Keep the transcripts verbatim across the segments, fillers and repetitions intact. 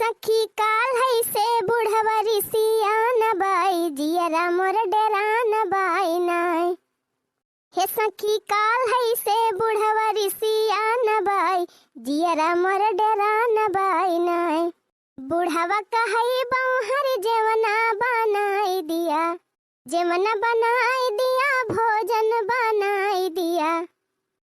सखी काल्है से बुढ़वा रिसियान बाई, जियरा मोर डेरान बाई नाय। हे सखी काल्है से बुढ़वा रिसियान बाई, जियरा मोर डेरान बाई नाय। बुढ़वा कहै बौहर जेवना बनाई दिया, जेवना बनाई दिया, भोजन बनाई दिया।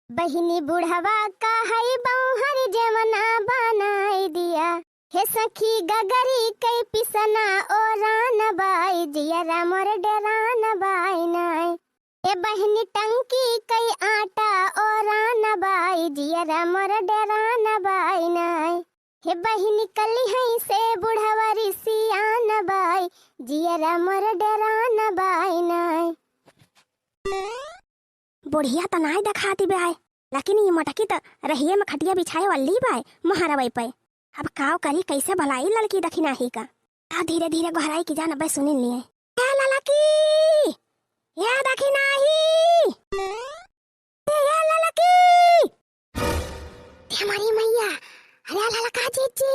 बहिनी बुढ़वा कहै बौहर जेवना बनाई दिया। हे सखी गगरी कै पिसना ओरान बाई, जियरा मोर डेरान बाई नाय। हे बहिनी टंकी कै आटा ओरान बाई, जियरा मोर डेरान बाई नाय। हे बहिनी कल्है से बुढ़वा रिसियान बाई, जियरा मोर डेरान बाई नाय। बुढ़िया त नाय देखाती बाय, लेकिन ई मोटकी त रहिए में खटिया बिछाए वाली बाय, मोहरवै पे। अब काव करी, कैसे भलाई ललकी दखिनाही का? आ धीरे धीरे गोहराई की जान अब्बै सुनिन लिए। ए ललकी, ए दखिनाही, ए ललकी। हे मोरी मैया, अरे ललका जिज्जी,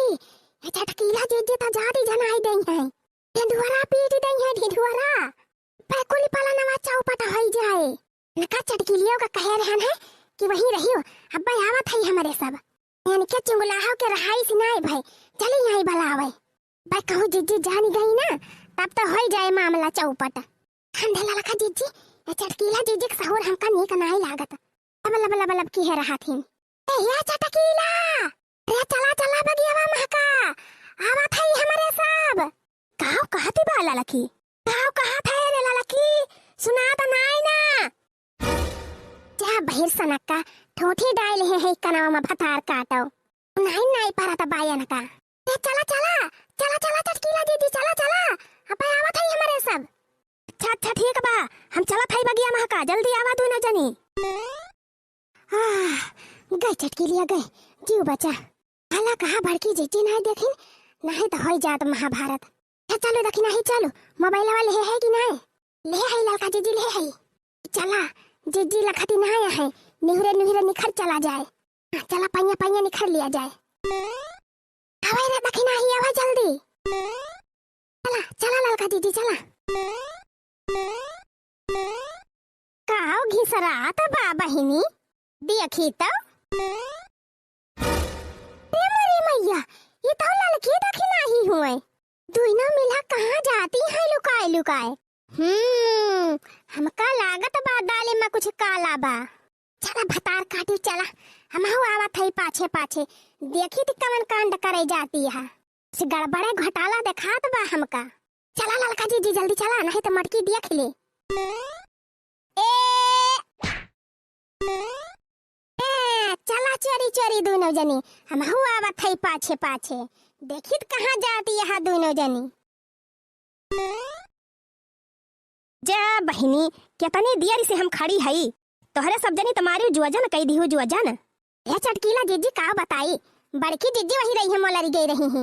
ए चटकीला जिज्जी त जादी जनाई देइहैं। ढिंढुअरा पीट देइहैं, ढिंढुअरा। अब्बै कुल पलनवा चौपट होइ जाए। इनका चटकीलियो का कहे रहन है कि वहीं रहियो, अब्बै आवत है हमरे सब। इनके चुंगलाहो के रहाई से नाय भय, चली आई बलावै। अब्बै कहूँ जिज्जी जानी गई ना, तब तो होइ जाए मामला चौपट। ठंडे ललका जिज्जी, ए चटकीला जिज्जी के सहूर हमका नीक नाय लागत। लब लब लब लब किहे रहत हीं। ए या चटकीला, अरे चला चला बगियावा महका, आवत है हमरे सब। काव कहती बा ललकी? काव कहत है रे ललकी? सुनात नाय ना। जा बहिर सनक्का, ठोठी डाल हे है कनवा में भतार काटो। नाय नाय परत बायन का। ए चला चला, चला चला चटकीला जिज्जी, चला चला। अब्बै आवत है हमरे सब। अच्छा अच्छा ठीक बा, हम चलत है बगिया महका, जल्दी आवा दुनो जनी। आह, गै चटकीलिया गै, जीव बचा। भला कहाँ बड़की जिज्जी नाय देखिन, नाहीं त होइ जात महाभारत। हे चलो दखिनाही चलो, मोबाइलवा लेहे है कि नाय? लेहे है ललका जिज्जी, लेहे है। चला, जिज्जी लखती नाय है, निहुरे निहुरे निखर चला जाए। हाँ, चला पइया पइया निखर लिया जाए। आवे रे दखिनाही, आवे जल्दी। चला, चला ललका जिज्जी, चला। काव घिसरात बा बहिनी, देखी तो। ए मोरी मैया, ई तो ललकी दखिनाही हुए। दुइनो मिला कहाँ जाती है लुकाए लुकाए? हम्म, हमका लागत बा दाले में कुछ काला बा। चला भतार काटी चला, हमहू आवत है पाछे पाछे, देखी त कवन कांड करे जाती है। से गड़बड़े घोटाला देखात बा हमका। चला ललका जिज्जी जल्दी चला, नहीं त मटकी देख ले। ए, ए, चला चोरी चोरी दुनो जनी, हमहू आवत है पाछे पाछे, देखी त कहाँ जाती है दुनो जनी। जा बहिनी, केतनी देर से हम खड़ी हई, तोहरे सब जनी तुम्हारी जुअजन कई दिहु जुअजन। ए चटकीला जिज्जी का बताई, बड़की जिज्जी वही रही है, मोलरी गई रही ही।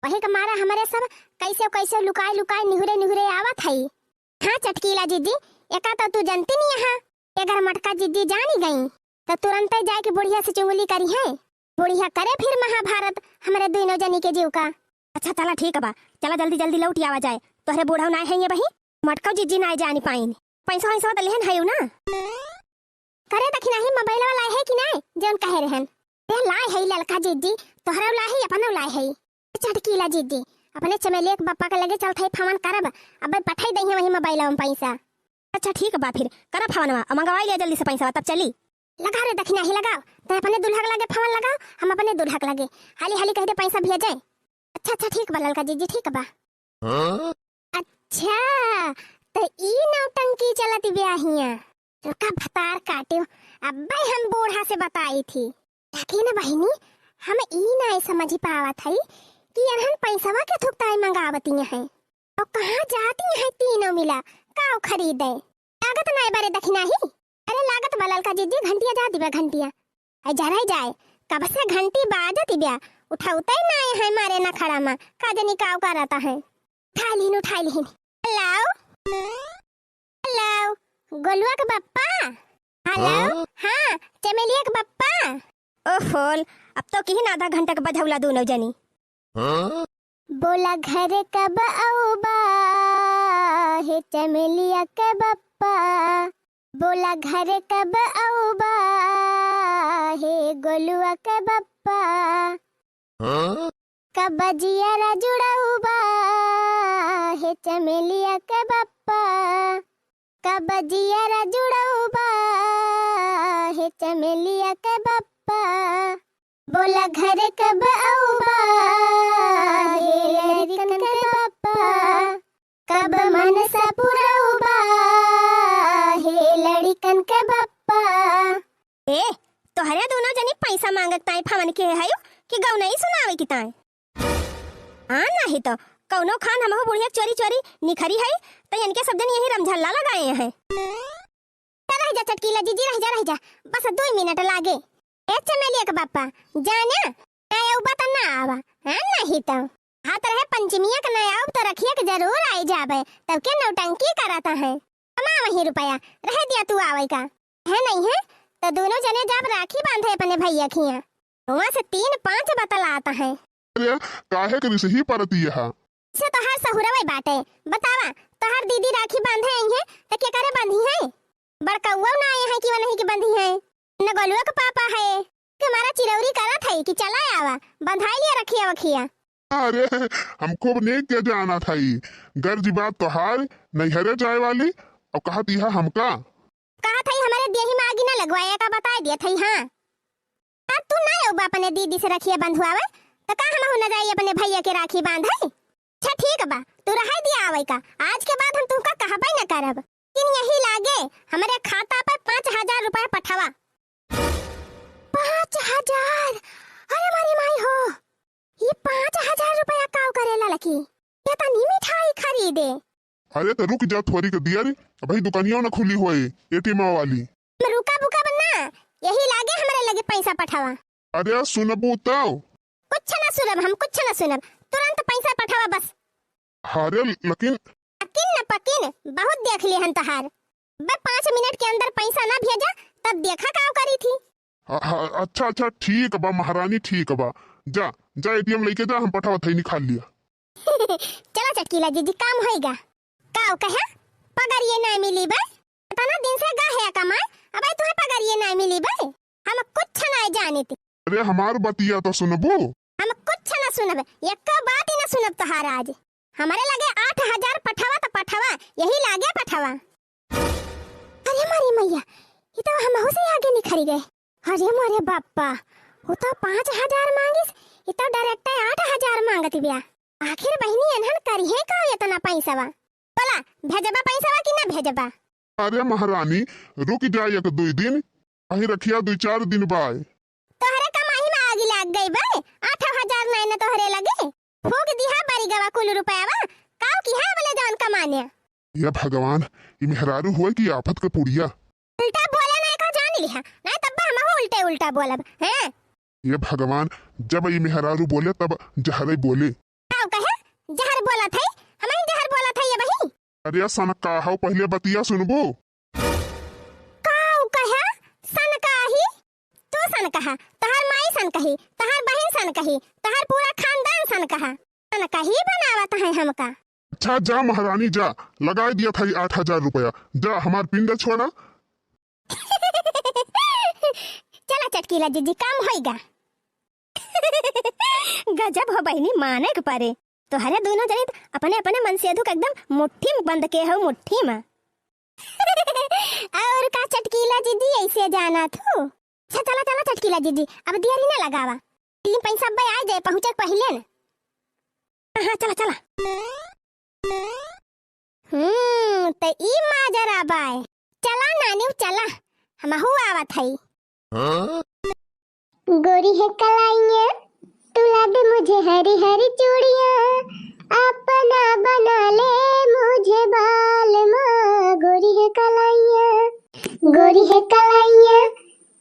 वही के मारा हमरे सब कैसे कैसे लुकाए लुकाए निहुरे निहुरे आवत हई। हाँ चटकीला जिज्जी, एका तो तू जनती नहीं यहाँ, अगर मटका जिज्जी जानी गई तो तुरंते जाए के बुढ़िया से चुंगली करी है। बुढ़िया करे फिर महाभारत हमरे दुइनो जनी के जीव का। अच्छा चला ठीक बा, चला जल्दी जल्दी लौट आवा जाए। तोहरे बूढ़ऊ नाय है ये बही, मटकौ जिज्जी नाय जानी पाइन। पैसा वैसा तो लेहन है ना? करे दखिनाही मोबाइलवा लाए है कि नाय, जौन कहे रहन। ए लाए है ललका जिज्जी, तोहरा लाए है, अपना लाए है। चटकीला जिज्जी, अपने चमेलिया के बप्पा के लगे चलत है, फोन करब, अब्बै पठाई दइहे वही मोबाइलवा में पैसा। अच्छा ठीक बा, फिर करब फोनवा, आ मंगवाई लिया जल्दी से पैसा, तब चली। लगाओ रे दखिनाही लगाओ, तै अपने दुल्हा के लगे फोन लगाओ, हम अपने दुल्हा के लगे। हाली हाली कह दे पैसा भेजे। अच्छा अच्छा ठीक बा ललका जिज्जी, ठीक बा। हाँ? अच्छा, त ई नौटंकी चलत ब्या हियां। रुका भतार काट्यो, अब्बै हम बूढ़ा से बताई थी। देखी न बहिनी, हम ई नाय समझ पावत हई कि अनहन पैसवा के थुकताई मंगावती हैं। और कहाँ जाती हैं तीनों मिला, काव खरीदे? लागत नाय बरे दखिनाही। अरे लागत बा ललका जिज्जी, घंटिया जा दिबा घंटिया। ऐ जराई जाए, कब से घंटी बाजत ब्या, उठाउतै नाय है मारे नखड़ा मा, का जनी काव करत है। उठाई लिहिन, उठाई लिहिन। हेलो, हेलो, गोलुआ के बप्पा? हेलो, हाँ? हाँ, चमेलिया के बप्पा? ओहो, अब तो किहिन आधा घंटा के बझौला दूनो जनी। हाँ? बोला घर कब अउबा, हे चमेलिया के बप्पा। बोला घर कब अउबा, हे गोलुआ के बप्पा। हाँ? कब जियरा जुड़उबा, हे चमेलिया के बप्पा। कब जियरा जुड़उबा, हे चमेलिया के बप्पा। बोला घर कब अउबा, हे लड़िकन के बप्पा। कब मनसा पुरउबा, हे लड़िकन के बप्पा। ए, तोहरे दुनो जनी पैसा माँगक ताईं फवन के हयू कि गउनई सुनावै की ताईं? हाँ, नाहीं तउ कउनो खान हमहू बुढ़िया चोरी चोरी निखरी है, तउ इनके सब जनी यहीं रमझल्ला लगाए हैं। रहि जा चटकीला जिज्जी, रहि जा, रहि जा, बस दुइ मिनट लागे। ए चमेलिया के बप्पा, जाने, ना अउबा त ना आवा, हाँ, नाहीं तउ। हाँ, त रहे पंचमिया के ना अउब त रखिया के जरूर आइ जाबे, तब के नौटंकी करत है। कमावहीं रुपया, रहे दिया तू आवै का। है नाहीं है, त दुनो जने जाब राखी बाँधे अपने भइया खियाँ। हुआँ से तीन पाँच बतलात है। अरे, काहे के रिसही परती है? से तोहार सहुरवै बाटे। बतावा, तोहार दीदी राखी बाँधे अइहैं, त केकरे बाँधिहैं? बड़कउवौ ना आए हैं कि वनही के बँधिहैं। न गोलुआ के पापा है, के मारा चिरौरी करत है कि चला आवा, बँधाइ लिया रखिया वखिया। अरे, हम खूब नीक के जानत हई, गर्जी बात तोहार नैहरे जाए वाली, अउ कहत इहा हमका। कहत हई हमरे देही में आगी न लगवाए का, बताइ दियत हई, हाँ। अब तू ना अउबा अपने दीदी से रखिया बँधवावे, त का हमहू न जाई अपने भइया के राखी बाँधै? अच्छा ठीक बा, तू रहै दिया आवै का, आज के बाद हम तुहका कहबै न करब। लेकिन यही लागे हमरे खाता पे पाँच हजार रुपया पठवा। पाँच हजार? अरे मारी माई हो, ई पाँच हजार रुपया काउ करे ललकी? एतनी मिठाई खरीदे। अरे त रुक जा थोरी के दिया रे, अबही दुकानिया न खुली होए, एटीएम वाली। हम रुका बुका बन्ना, यही लागे हमरे लगे पैसा पठावा। अरे सुनबू तउ? कुछ न सुनब, हम कुछ न सुनब, तुरंत पैसा पठावा बस। अरे लेकिन। अकिन न पकिन, बहुत देख लिहन तोहार। बे पाँच मिनट के अंदर पैसा ना भेजा, तब देखा काउ करी थी। हाँ, हाँ, अच्छा, अच्छा, ठीक बा महारानी, ठीक बा। जा, जा एटीएम लइके जा, हम पठावत हई, निकाल लिया। चला चटकीला जिज्जी, काम होइगा। काउ कहे? पगरिये नाहीं मिली बे। एतना दिन से गा है कमाए, अबे तुहे पगरिये नाहीं मिली बे। हम कुछ नाहीं जानित। अरे हमार बतिया तउ सुनबू? हम कुछ न सुनब, एक्को बात ही न सुनब तोहार आज। हमरे लगे आठ हजार पठवा त पठवा, यही लागे पठवा। अरे मारी मैया, ई तउ हमहू से आगे निखरी गए। अरे मोरे बाप्पा, उ तउ पाँच हजार माँगिस, ई तउ direct आठ हजार माँगत बिया। आखिर बहिनी एनहन करिहे का एतना पैसवा? बोला, भेजबा पैसवा कि ना भेजबा? अरे महारानी, रुक जा एक दुइ दिन, अही रखिया दुइ चार दिन बाय। तोहरे कमाई में आगी लाग गई बे, आठ हजार नाहीं न तोहरे लगे। फूक दिहा बरिगवा कुल रुपयावा, काउ किहा बोले जवन कमाने। हे भगवान, ई मेहरारू होए कि आफत के पुड़िया। उल्टा बोले नाहीं का जान लिहा, नाहीं तब हमहू उल्टे उल्टा बोलब, हैं? हे भगवान, जब ई मेहरारू बोले तब जहरे बोले। काउ कहे? जहर बोलत है, हमही जहर बोलत है ये बही। अरे सनकाहू, पहिले बतिया सुनबू? काउ कहे? सनकाही? तू सनकाहा, तोहार माई सनकाही, तोहार बहिन सनकाही, तोहार पूरा खानदान सनकाहा। सनकाही बनावत है हमका। अच्छा जा महारानी जा, लगाइ दिया था ई आठ हजार रुपया, जा हमार पिंड छोड़ा। चला चटकीला जिज्जी, काम होइगा। गजब हो बहिनी, माने के परे। तोहरे दुनो जनी त अपने अपने मनसेधू के एकदम मुट्ठी में बंद के हो, मुट्ठी में। अउर का चटकीला जिज्जी, ऐसे जाना थू? अच्छा चला चला चटकीला जिज्जी, अब देरी ना लगावा, तीन पैसा अब्बे आ जाए, पहुँचे पहिले न। हाँ, चला, चला। हम्म, त ई माजरा बाय। चला नानी, चला, हमहू आवत हई। हाँ? गोरी है कलाइयाँ, तू ला दे मुझे हरी हरी चूड़ियाँ, अपना बना ले मुझे बालमा। गोरी है कलाइयाँ, गोरी है कलाइयाँ,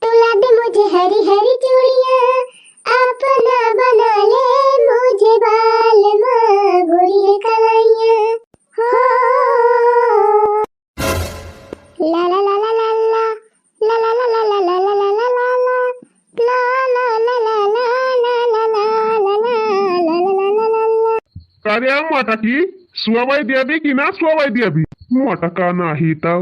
तू ला दे मुझे हरी हरी चूड़ियाँ, अपना बना ले मुझे बालमा। गोरी है कलाइयाँ, हो। ला ला ला ला ला ला। अरे मोटकी, सुअवै देबी कि ना सुअवै देबी? मोटका नाही तौ,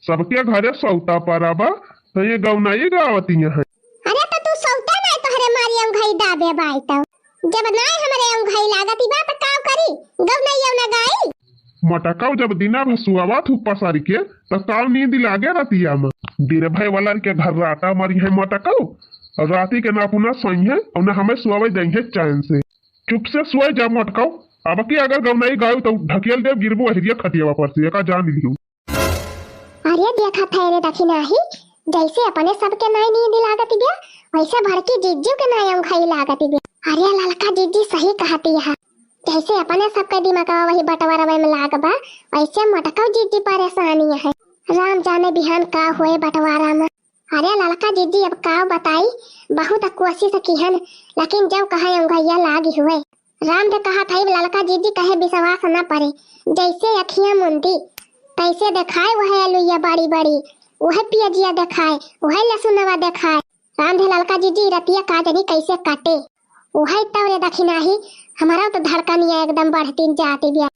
सबके घरे सौता परा बा, तो ये गौनाई गावतिया है। अरे तो तू सौता नाहीं, तोहरे मारी औंघई दाबे बाई तौ। जब नाहीं हमरे औंघई लागत बा तो काव करी, गौनैया ना गाई। मोटकौ जब दिना भर सुआवत हू पसारी के, तो काव नींद लागे रतिया में। बीर भाई वाला के घर राटा मारी है मोटकौ, और राती के ना अपना सोई है और ना हमें सुआवे देई है चैन से। चुप से सोए जा मोटकौ, अब की अगर गौनाई गायू तो ढकेल देब, गिरबू अहिरिया खटियावा पर से, एका जान लिहू। अरे देखा था रे दखिनाही, जैसे अपने सबके नाई नींद लागत बिया, वैसे बड़की जिज्जू के नाई औंघई लागत बिया। अरे ललका जिज्जी सही कहती है, जैसे अपने सबके दिमागवा वही बंटवारवे में लाग बा, वैसे मोटकौ जिज्जी परेशानी है। राम जाने बिहान का होए बंटवारा में। अरे ललका जिज्जी अब का बताई, बहुत कोशिश किहन, लेकिन जब कहे औंघैया लागी हुए। राम दे कहा था, ललका जिज्जी कहे विश्वास न परे, जैसे अखियां मुंदी तैसे देखाए, वह अलुइया बड़ी बड़ी, वह पियजिया देखाए, वह लसुनवा देखाए। राम दे ललका जिज्जी रतिया का जनी कैसे काटे, वह तौरे दखिनाही, हमारा तो धड़कनिया एकदम बढ़ती जाती बिया।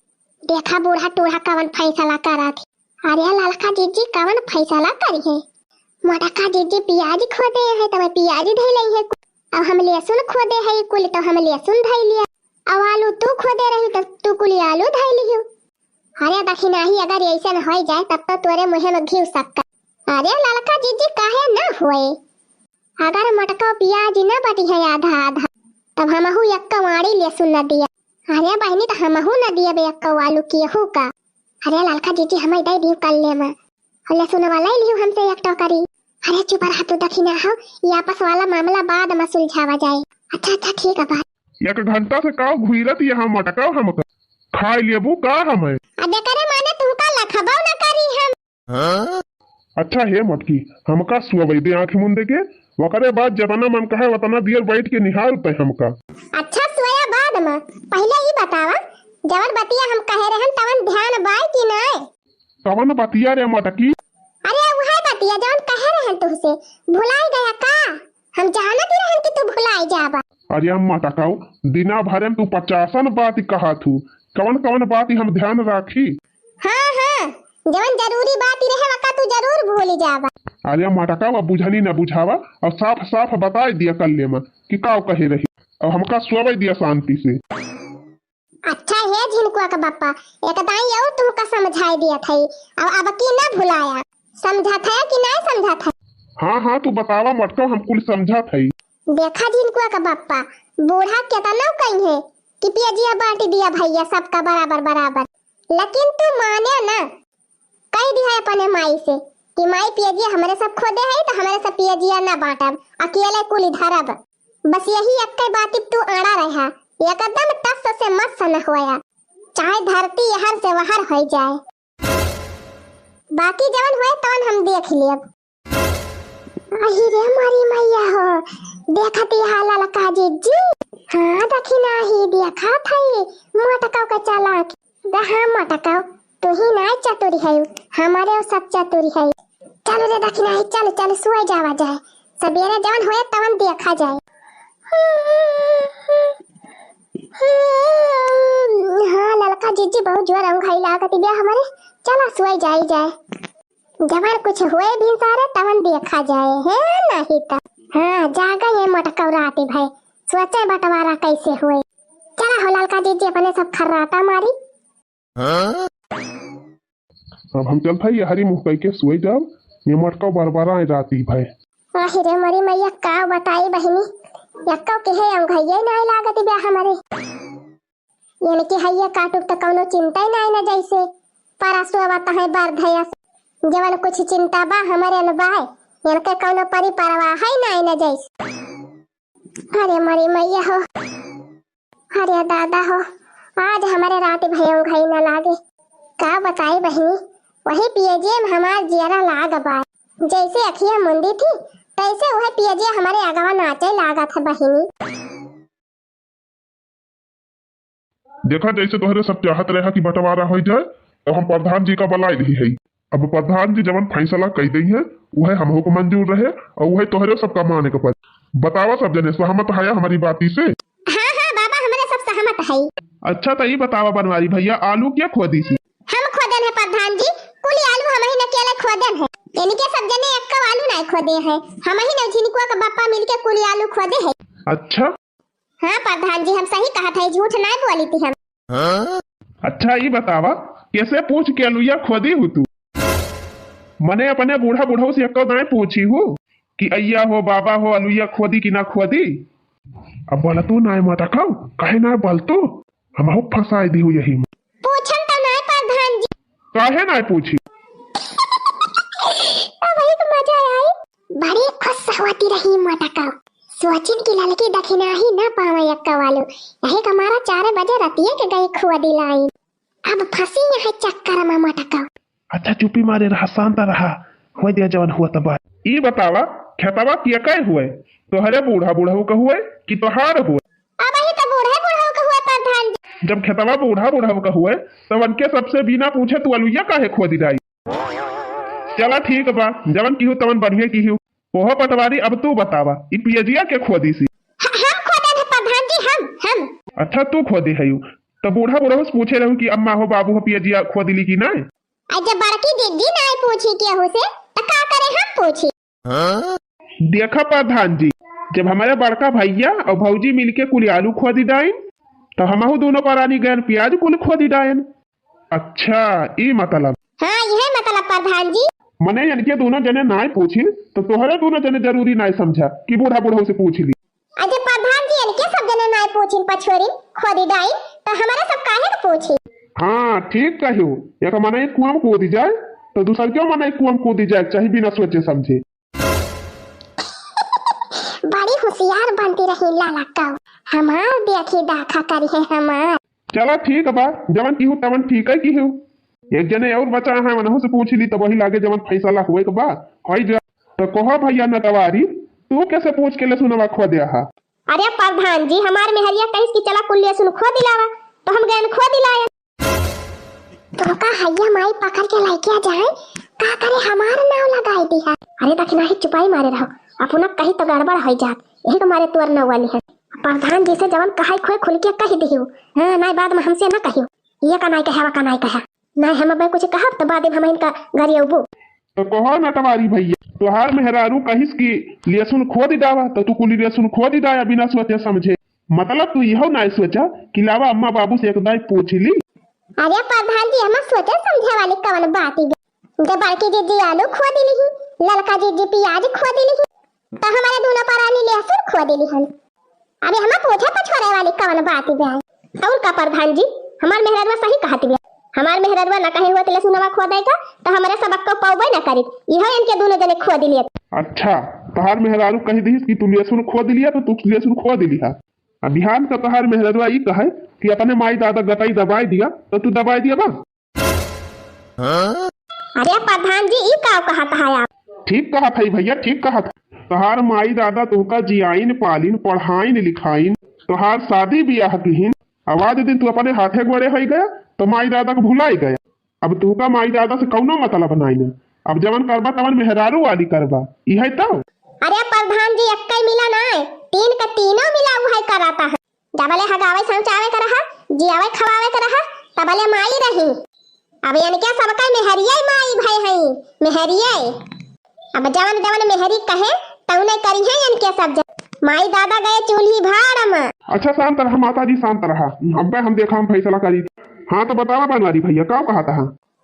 देखा बूढ़ा टूढ़ा कवन फैसला करत। अरे ललका जिज्जी कवन फैसला करी है? मोटका जिज्जी पियाज खोदे है, तब पियाज धई लई है। अब हम लहसुन खोदे है कुल, तो हम लहसुन धई लिया। अब आलू तू खोदे रही, तब तू कुल आलू धई लियो। अरे दखिनाही, अगर ऐसन होई जाए, तब तो तोरे मुँहे में घी सक्कर। अरे ललका जिज्जी काहे ना होए? अगर मोटका पियाज न बटी है आधा आधा, तब हमहू एक्का वाणी लहसुन न दिया। अरे बहिनी, त हमहू न दियबे एक्का आलू केहू का। अरे ललका जिज्जी, हमें दे दियो कल्ले में। और लहसुनवा ले लियो हमसे एक टोकरी। अरे चुप रहा तू दखिना हो, ये आपस वाला मामला बाद में सुलझावा जाए। अच्छा, अच्छा, ठीक है बात। एक घंटा से काव घुइरत यहाँ मोटका हमका। खाई लेबू का हमें? अब एकरे माने तुमका लखबौ न करी हम। अच्छा हे मोटकी, हमका सुअवै दे आँखी मुंदे के, ओकरे बाद जतना मन कहे ओतना देर बैठ के निहार तै हमका। अच्छा सुअया बाद में, पहिले ई बतावा, जवन बतिया हम कहे रहन तवन ध्यान बाय कि नाय? कवन बतिया रे मोटकी? अरे उहे बतिया जवन कहे रहन तुहसे, भुलाई गया का? हम जानत ही रहन कि तू भुलाई जाबा। अरे अम्मा टकाऊ, दिना भरे में तू पचासन बात कहत हू, कवन कवन बात हम ध्यान राखी? हाँ, हाँ, जवन जरूरी बात रहे वका तू जरूर भूल जाबा। अरे अम्मा टकाऊ, अब बुझनी न बुझावा और साफ साफ बताए दिया कल्ले में कि काव कहे रही, अब हमका सोवे दिया शांति से। अच्छा हे झिनकुआ के बप्पा, एक दाई और तुमका समझाए दिया थई, अब अब की न भुलाया। समझत है कि नहीं समझत है? हाँ, हाँ, तू बतावा मोटका, हम कुल समझत हई। देखा झिनकुआ के बप्पा, बूढ़ा केतना कही है कि पियजिया बांट दिया भैया सबका बराबर बराबर, लेकिन तू माने ना। कह दिया है अपने माई से कि माई पियजिया हमरे सब खोदे है तो हमरे सब पियजिया ना बांटब, अकेले कुली धरब। बस यही एक बात तू अड़ा रहा, एकदम टस से मस न होया, चाहे धरती यहर से वहर हो जाए। बाकी जवन होए तवन हम देख लेब। अही रे मोरी मैया हो, देखत ही हा ललका जिज्जी। हाँ, दखिना ही देखत हई, मोटकौ के चालाक। हाँ मोटकौ, तू ही ना चतुरी है, हमारे वो सब चतुरी है। चल रे दखिना ही, चल, चल, सोए जावा जाए, सबेरे जवन होए तवन देखा जाए। हाँ, ललका जिज्जी बहुत जोर अंघाई लागत बिया हमारे, चला सोए जाई जाए। जवन कुछ होए भिनसारे तवन देखा जाए, है नहीं त। हाँ, जागा ये मोटकौ राती भाई, सोचे बंटवारा कैसे होए। चला हो ललका जिज्जी, अपने सब खर्राटा मारी। अब हम चलत हई, यहरी मुँह कइके सोए जाब, ये मोटकौ बरबराए राती भाई। आहि रे मोरी मैया, का बताई बहिनी, यक्कौ के है अंघैया नाय लागत बिया हमारे। इनके हइये काटुक त कौनो चिंता ही नाय न जैसे। परसुआ त है बरधयस। जवन कुछ चिंता बा हमरे न बाय। इनके कौनो परी परवाह है नाय न जैसे। अरे मरी मैया हो। अरे दादा हो। आज हमरे रात भयंग घई न लागे। का बताई बहिनी। वही पियजिए में हमार जियरा लाग बा। जैसे अखिया मुंदी थी, तैसे वह पियजिया हमरे अगवा नाचे लागत है बहिनी। देखा, जैसे तोहरे सब चाहत रहा कि बंटवारा हो जाए, तो हम प्रधान जी का बुलाए रही है। अब प्रधान जी जवन फैसला कई दई है, वह हमहू को मंजूर रहे और वह तोहरे सबका माने के पड़े। बतावा सब जने, सहमत हया हमारी बाती से? हाँ, हाँ बाबा, हमरे सब सहमत है। अच्छा, त ई बतावा बनवारी भइया, आलू के खोदिस? हम खोदेन है प्रधान जी, कुली आलू हमही न अकेले खोदेन है। इनके सब जने एक्को आलू नाय खोदे है, हमही न झिनकुआ के बप्पा मिलके कुली आलू खोदे है। अच्छा। हाँ प्रधान जी, हम सही कहत है, झूठ नाय बोलित ही हम। अच्छा, ई बतावा, केसे पूछ के अलुइया खोदी हू तू? मने अपने बूढ़ा बुढ़ऊ से एक्को दाएं पूछी हू कि अइया हो, बाबा हो, अलुइया खोदी कि ना खोदी? अब बोलतू नाय मटकाऊ, काहे नाय बोलतू? हमहू फंसाई दिहू यही में। पूछन त नाय प्रधान जी। काहे नाय पूछी? अब एक मजा आई। बड़ी खुश होती रही मटकाऊ। सोचिन की ललकी दखिनाही ना पावे एक्को आलू। यही का मारा चार बजे रतिये के गई खोदी लाइन। अब फंसी यहाँ चक्कर में मटकाऊ। अच्छा, चुप्पी मारे रहा, शांत रहा, होय दे जवन हुआ तब। ई बतावा, खेतवा के कई हुए? तोहरे बूढ़ा बुढ़ऊ का हुए कि तोहार हुए? अबही त बूढ़े बुढ़ऊ का हुए प्रधान जी। जब खेतवा बूढ़ा बुढ़ऊ का हुए, तब उनके सबसे बिना पूछे तू अलुइया काहे खोदी डाई? चला ठीक बा, जवन किहू तवन बढ़िया किहू। ओहो पटवारी, अब तू बतावा, ई पियजिया के खोदिस? ह-, हम खोदेन है प्रधान जी, हम, हम। अच्छा, तू खोदे हयू, त बूढ़ा बुढ़ऊ से पूछे रहू कि अम्मा हो, बाबू हो, पियजिया खोदिली कि नाय? आ जब बड़की दीदी नाय पूछी केहू से, त का करे हम पूछी? देखा प्रधान जी, जब हमरे बड़का भइया अउर भौजी मिलके कुली आलू खोदी डाइन, त हमहू दूनो परानी गयन पियाज कुल खोदी डाइन। अच्छा, ई मतलब। हाँ, इहे मतलब प्रधान जी। मने इनके दूनो जने नाय पूछिन, त तोहरे दूनो जने जरूरी नाय समझा कि बूढ़ा बुढ़ऊ से पूछ ली। अरे प्रधान जी, इनके सब जने नाय पूछिन पछोरिन, खोदी डाइन, त हमरे सब काहे के पूछी? हाँ, ठीक कहियो। एक मनई कुआं में कूदी जाए, त दूसर क्यों मनई कुआं में कूदी जाए, चाहे बिना सोचे समझे। बड़ी होशियार बनती रही लाला कऊ, हमार देखी दाखा करी है हमार। चला ठीक बा, जवन किहू तवन ठीक है किहू। एक जने और बचा है, उनहू से पूछ ली, तब वही लागे जवन फैसला हुए के बा, होई जा। तो कहो भैया नटवारी, तू कैसे पूछ के लहसुनवा खोदे हा? अरे प्रधान जी, हमार मेहरिया कहिस कि चला कुल लहसुन खोदी लावा, तो हम गयन खोदी लायन। तो का हैया माई पकड़ के लइके आ जाए, का करे हमार नाव लगाई दिहा। अरे दखिनाही चुपाई मारे रहो, अपना कही तो गड़बड़ होई जात, यही के मारे तोर नाव वाली है। प्रधान जी से जवन कहाई खोए खुल के कही दिहू, हाँ, नाई बाद में हमसे ना कहियो, ये का नाई कहे, वा का नाई कहे। नाई हम अब कुछ कहब तो बाद में हम इनका गरियबू। तो कहो नटवारी भैया, तोहार मेहरारू कहिस कि लहसुन खोदी डावा, तो तू कुली लहसुन खोदी डाया बिना सोचे समझे। मतलब तू इहो नाय सोचा कि लावा अम्मा बाबू से एक दाई पूछ ली। अरे प्रधान जी, हम सोचे समझे वाली कवन बात ही बे? जब बड़की जीजी आलू खोदी लिही, ललका जीजी पियाज खोदी लिही, तो हमारे दोनों परानी लहसुन खोदी लिहन। अबे हम पूछे पछोरे वाली कवन बात ही बे? और का प्रधान जी, हमार मेहरारुआ सही कहत बे। हमार मेहरारुआ न कहे हुआ त लहसुनवा खोदे का, तो हमरे सबक को पौबे न करित। इहो इनके दोनों जने खोदी लियत। अच्छा, तोहार मेहरारू कह दिहिस कि तू लहसुन खोदी लिया, तो तू लहसुन खोदी लिहा। आ बिहान का तोहार मेहररुआ ई कहे कि अपने माई दादा गटाई दबाई दिया, तो तू दबाई दिया बा? अरे प्रधान जी, ई का कहत है आप? ठीक कहत है भैया, ठीक कहत है। तोहार माई दादा तुहका जियाइन पालिन, पढ़ाइन लिखाइन, तोहार शादी बियाह किहिन। आवाज दिन तू अपने हाथे गोड़े होई गया, तो माई दादा को भुलाई गया। अब तुहका माई दादा से कौनो मतलब नाई ना। अब जवन करबा तवन मेहरारू वाली करबा, इहे तो। अरे प्रधान जी, एक्कै मिला नाय, तीन का तीनों मिला उहे कराता है। जबले हगावे शौचावे का रहा, जियावे खवावे का रहा, तबले माई रही। अब इनके सबका मेहरिये माई भय हई, मेहरिये। अब जवन जवन मेहरी कहे, तउने करी है इनके सब जन। माई दादा गए चूल्ही भाड़ में। अच्छा शांत रहा माता जी, शांत रहा। अब्बे हम देखा, हम फैसला करी। हाँ तो बतावा बनवारी भैया, का कहत हा?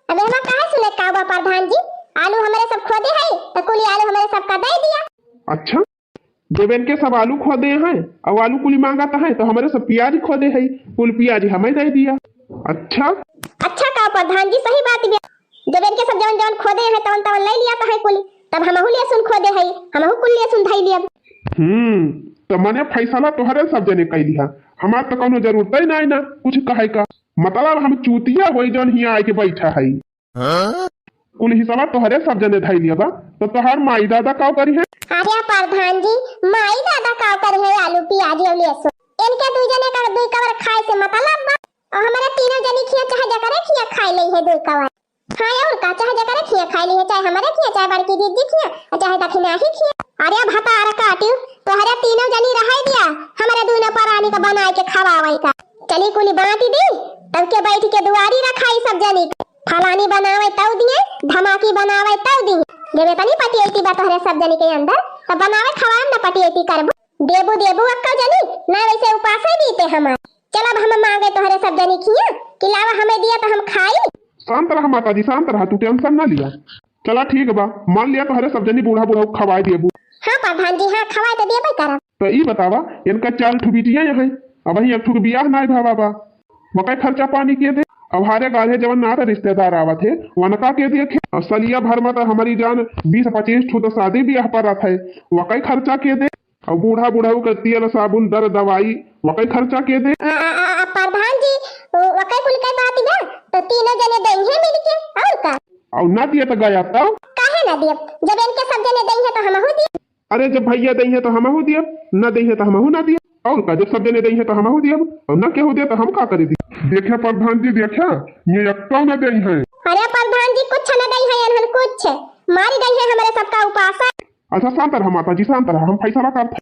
अब एमा काहे सुने का बा प्रधान जी? आलू हमरे सब खोदे है, तो कुली आलू हमरे सब का दे दिया। अच्छा, जब इनके सब आलू खोदे हैं और आलू कुली मांगत है, तो हमरे सब प्याज खोदे है, कुल प्याज हमें दे दिया। अच्छा, अच्छा का प्रधान जी, सही बात बा। जब इनके सब जवन जवन खोदे हैं, तवन तवन ले लिया तो है कुली, तब हमहू लहसुन खोदे है, हमहू कुल लहसुन धई लिया। हम्म, तो मने फैसला तोहरे सब जने कैली है, हमार तो कोनो जरूरत ही नहीं ना कुछ कहे का। मतलब हम चूतिया होई जौन हियाँ आके बैठा है। हाँ? कुल हिसाबा तोहरे सब जने धई लिया बा, तो तोहार माई दादा का करी है? अरे प्रधान जी, माई दादा का करी है आलू प्याज और लहसुन? इनके दुई जने का दुई कवर खाए से मतलब बा। और हमारे तीनों जनी खिया चाहे जकरे खिया खाए ले है दुई कवर। हाँ और का, चाहे जकरे खिया खाए ले है, चाहे हमारे खिया, चाहे बड़की दीदी खिया, और चाहे दखिनाही खिया। अरे भतार काटू, तोहरे तीनों जनी रहे दिया, हमारे दोनों परानी का बनाए के खवावे का। चली कुली बाँटी दी, तब के बैठ के दुआरी रखाई सब जनी के। फलानी बनावे तउ दिए, धमाकी बनावे तउ दिए। जब एतनी पटियैती बा तोहरे सब जनी के अंदर, तब बनावे खवाए न पटियैती करबू। देबू देबू अक्का जनी, ना वैसे उपासे बीते हमार। चल अब हम माँगे तोहरे सब जनी खिया, कि लावा हमें दिया त हम खाई। शांत रहा माता जी, शांत रहा, तू tension ना लिया। चला ठीक बा, मान लिया तोहरे सब जनी बूढ़ा बूढ़ा खवाए देबू। हाँ प्रधान जी, हाँ खवाए तो देबे करब। तो ई बतावा, इनका चार ठो बिटिया हैं, अबहीं एक ठो के बियाह नाई भवा बा, वकै खर्चा पानी के दे। अब हारे गाढ़े जवन नात रिश्तेदार आवत है, वनका के देखे। अब सलिया भर में तो हमारी जान बीस पच्चीस ठो तो शादी बियाह पर रहत है, वकै खर्चा के दे। अब बूढ़ा बुढ़ऊ के तेल साबुन दर दवाई, वकै खर्चा के दे। आ, आ, आ, आ, प्रधान जी, वकै कुल के बात बा, तो तीनों जने देइहे मिलके, और का? और ना दिए तो गया तब? काहे ना दिए? जब इनके सब जने देइहे तो हमहू दिए। अरे जब भैया देइहे तो हमहू दियब, ना देइहे तो हमहू ना दियब। और का, जब सब जने देइहे तो हमहू दियब, और ना केहू दे तो हम का करे दी? देखे प्रधान जी, देखे, ये एक्को ना देइहे। अरे प्रधान जी, कुछ ना देइहे, इन्हन कुछ मारी देइहे हमरे सबका उपासा। अच्छा शांत रहा माता जी, शांत रहा, हम फैसला करत है।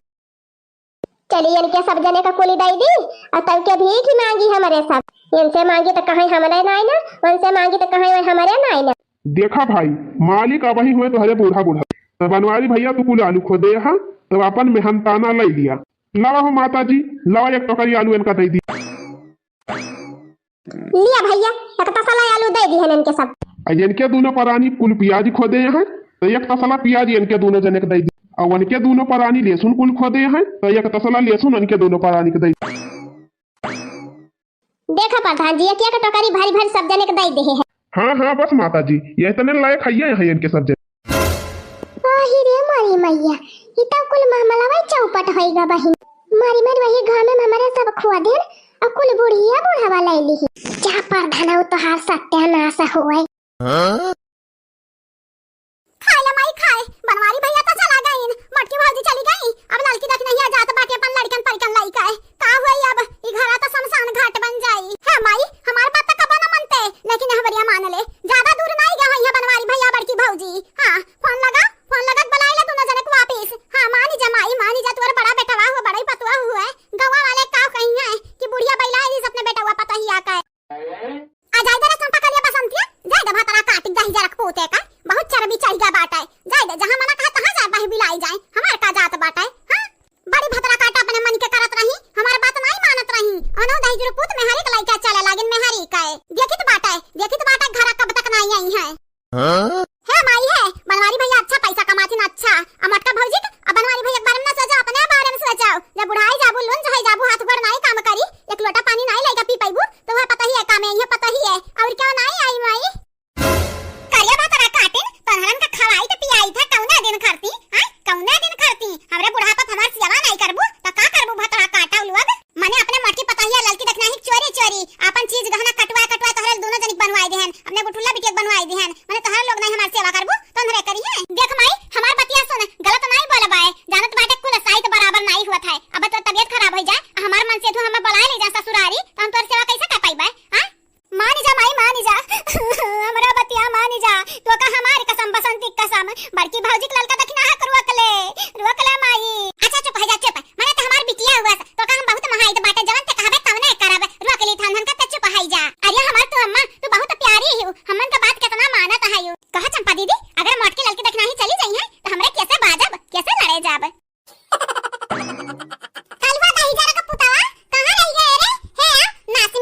चली इनके सब जने का कुली दई दी, और तब के भीख ही माँगी हमरे सब। इनसे माँगी तो कहीं हमरे नाई ना, उनसे माँगी तो कहीं हमरे नाई ना। देखा भाई, मालिक अबहीं हुए तोहरे बूढ़ा बूढ़ा। तो बनवारी भैया तू कुल आलू खोदे हा, तो अपन मेहनताना लई लिया। लावा हो माता जी, लावा एक टोकरी आलू इनका दई दी। लिया भैया, एक तसला आलू दई दिहन इनके सब। आ इनके दूनो परानी कुल पियाज खोदे हैं, तो एक तसला पियाज इनके दूनो जने के दई दी। और उनके दूनो परानी लहसुन कुल खोदे हैं, तो एक तसला लहसुन इनके दूनो परानी के दई दी। देखा प्रधान जी, एक एक टोकरी भरी भरी सब जने के दई देहे है। हाँ हाँ बस माता जी, ये इतने लायक है, ये हैं इनके सब जने। आही रे मोरी मैया, ई तो कुल महमलवा चौपट होई गा बहिन। मारी मारी वही घामे में हमरे सब खोदेन, और कुल बुढ़िया बुढ़वा लई ली। जा प्रधान, तोहार सत्यानाश होए। खाए ला माई खाए, बनवारी भैया तो चला गईन, मोटकी भौजी चली गई। अब ललकी दखिनहिया जात बाटे अपन लड़कन परिकन लई के। का हुई अब, ई घरा तो शमशान घाट बन जाई। हे माई, हमार बात तो कबो न मनते, लेकिन यह बरिया मान ले। ज्यादा दूर नाई गए होइहैं बनवारी भैया बड़की भौजी। हाँ, फोन लगा, फोन लगा के बुलाए ला दोनों जने के वापिस। हाँ, मानी जा माई, मानी जा, तोर बड़ा बेटवा हुआ, बड़ा ही पतुआ हुआ है। गौवा वाले का कही है कि बुढ़िया बैला है, अपने बेटवा पतोहिया का। आ जाए दे रे चंपा कलिया बसंतिया, जाए दे भतरा काटी जाही जरक पोते का, बहुत चर्बी चढ़ गया बाटे। जाए दे, जहाँ मना कहे तहाँ जाए, बही बिलाई जाए, हमार का जात बाटे, हाँ? बड़ी भतरा काटा अपने मन के करत रही, हमार बात नाई मानत रही। अनो दही जुरपूत मेहरी के लइका चले लागिन मेहरी के। देखित बाटे, देखित बाटे घरा कब तक नाई अइहैं। हाँ? हे माई हे, बनवारी भैया अच्छा पैसा कमाथिन, अच्छा। आ मोटका भौजी के, आ बनवारी भैया के बारे में ना सोचो, अपने बारे में सोचो। जब बुढ़ाई जाबू, लुंज होई जाबू, हाथ गोड़ नाई काम करी, एक लोटा पानी नाई लइके पी पइबू, तो वह पतोहिया कामे, ये पतोहिया, और क्या नाई आई माई? करिया भतरा काटिन, तोहरन का खवाई त पियाई था, कौने दिन खरती, हाँ? कौने दिन खरती? हमरे बुढ़ापा पे हमार सेवा नाई करबू, त का करबू भतरा काटा लोग? मने अपने मोटकी पतोहिया ललकी दखिनही चोरी चोरी आपन चीज गहना कटवा कटवा तोहरे दोनों जनिक बनवाई देहन, अपने बुटुल्ला बिटिया के बनवाई देहन, मने तोहरे लोग नाई हमार सेवा करबू, तोहरे करिहैं। देख माई, हमार बतिया सुन, गलत नाई बोलबाए, जानत बाटे कुल साइत बराबर नाई हुआ था। अब तो तबियत खराब होई जाए, हमार मन से तू हमें बुलाए ले जा ससुरारी, तो हम तोर सेवा कैसे कर पाइबे, हाँ? मानी जा माई, मानी जा, हमरा बतिया मानी जा, तो का हमारी कसम, बसंती कसम, बड़की भौजी के ललका दखिनहा के रोक ले, रोक ले माई। अच्छा चुप है जा, चुप, मने तो हमार बिटिया हुआ सा, तो का हम बहुत महाई तो बाटे, जवन ते कहबे तवने करब, रोक ली थान धन का ते चुप है जा। अरे हमार तू अम्मा, तू बहुत प्यारी ही, हमन का बात कितना मानत है यू। कहा चंपा दीदी, अगर मोटकी ललकी दखिनही चली जाई है, तो हमरे कैसे बाजब, कैसे लड़े जाब? कलुआ दही जरा का पुतवा, कहाँ रह गए रे? हे, नास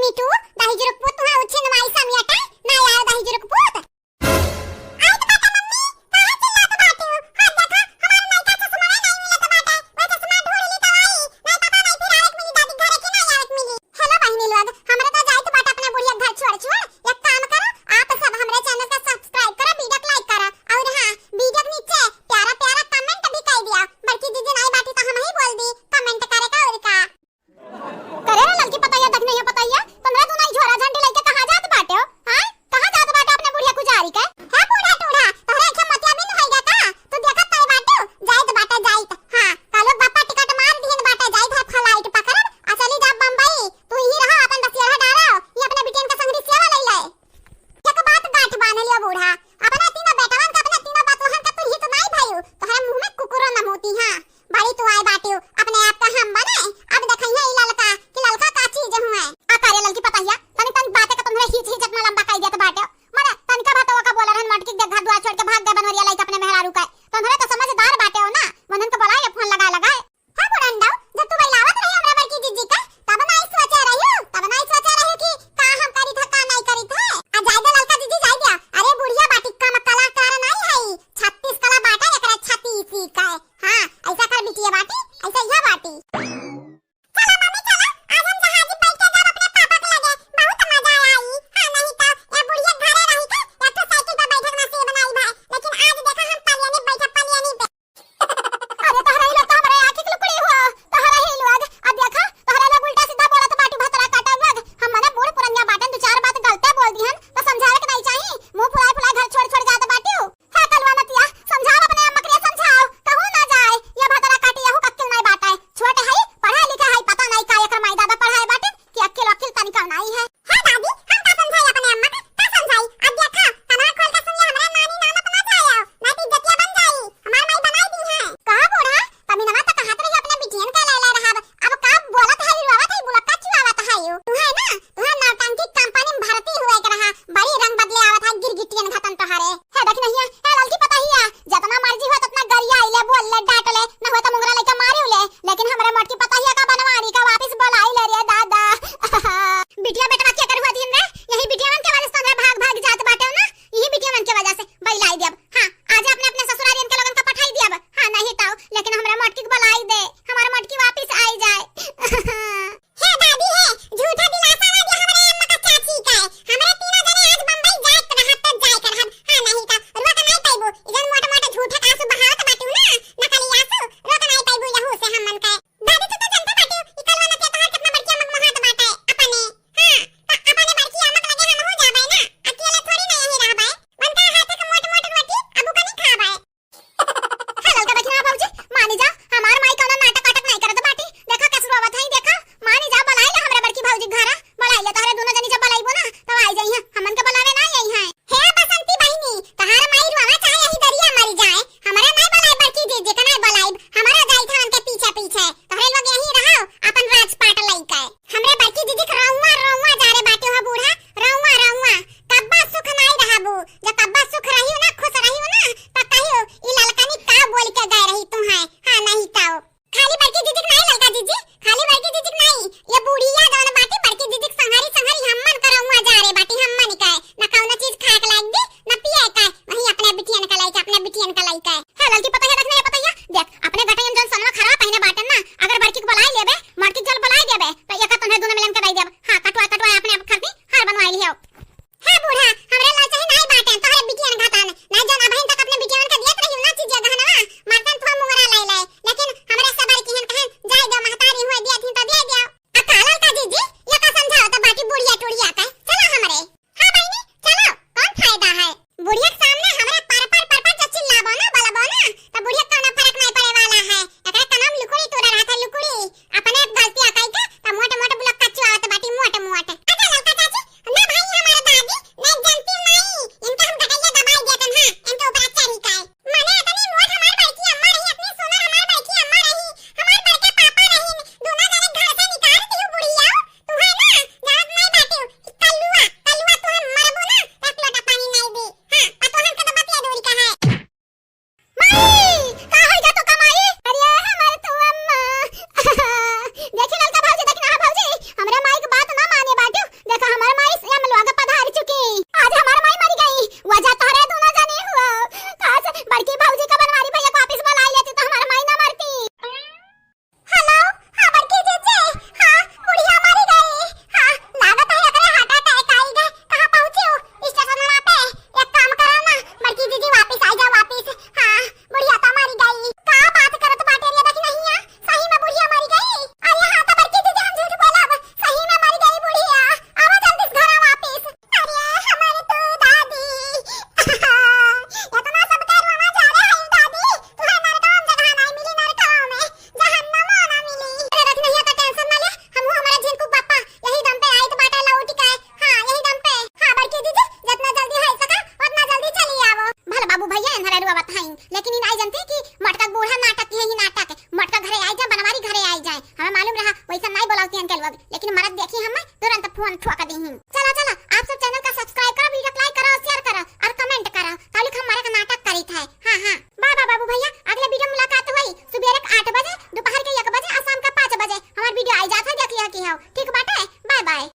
फोन ठोक दीही। चला, चला, आप सब channel का subscribe करा, video like करा, share करा और comment करा। कालिक हम मरे का नाटक करीत है। हाँ, हाँ। Bye bye बाबू भैया, अगले video में मुलाकात होई। सुबेरे के आठ बजे, दोपहर के एक बजे और शाम का पाँच बजे हमार video आई जात है, देख लिया कि हो। ठीक बाटे, bye bye।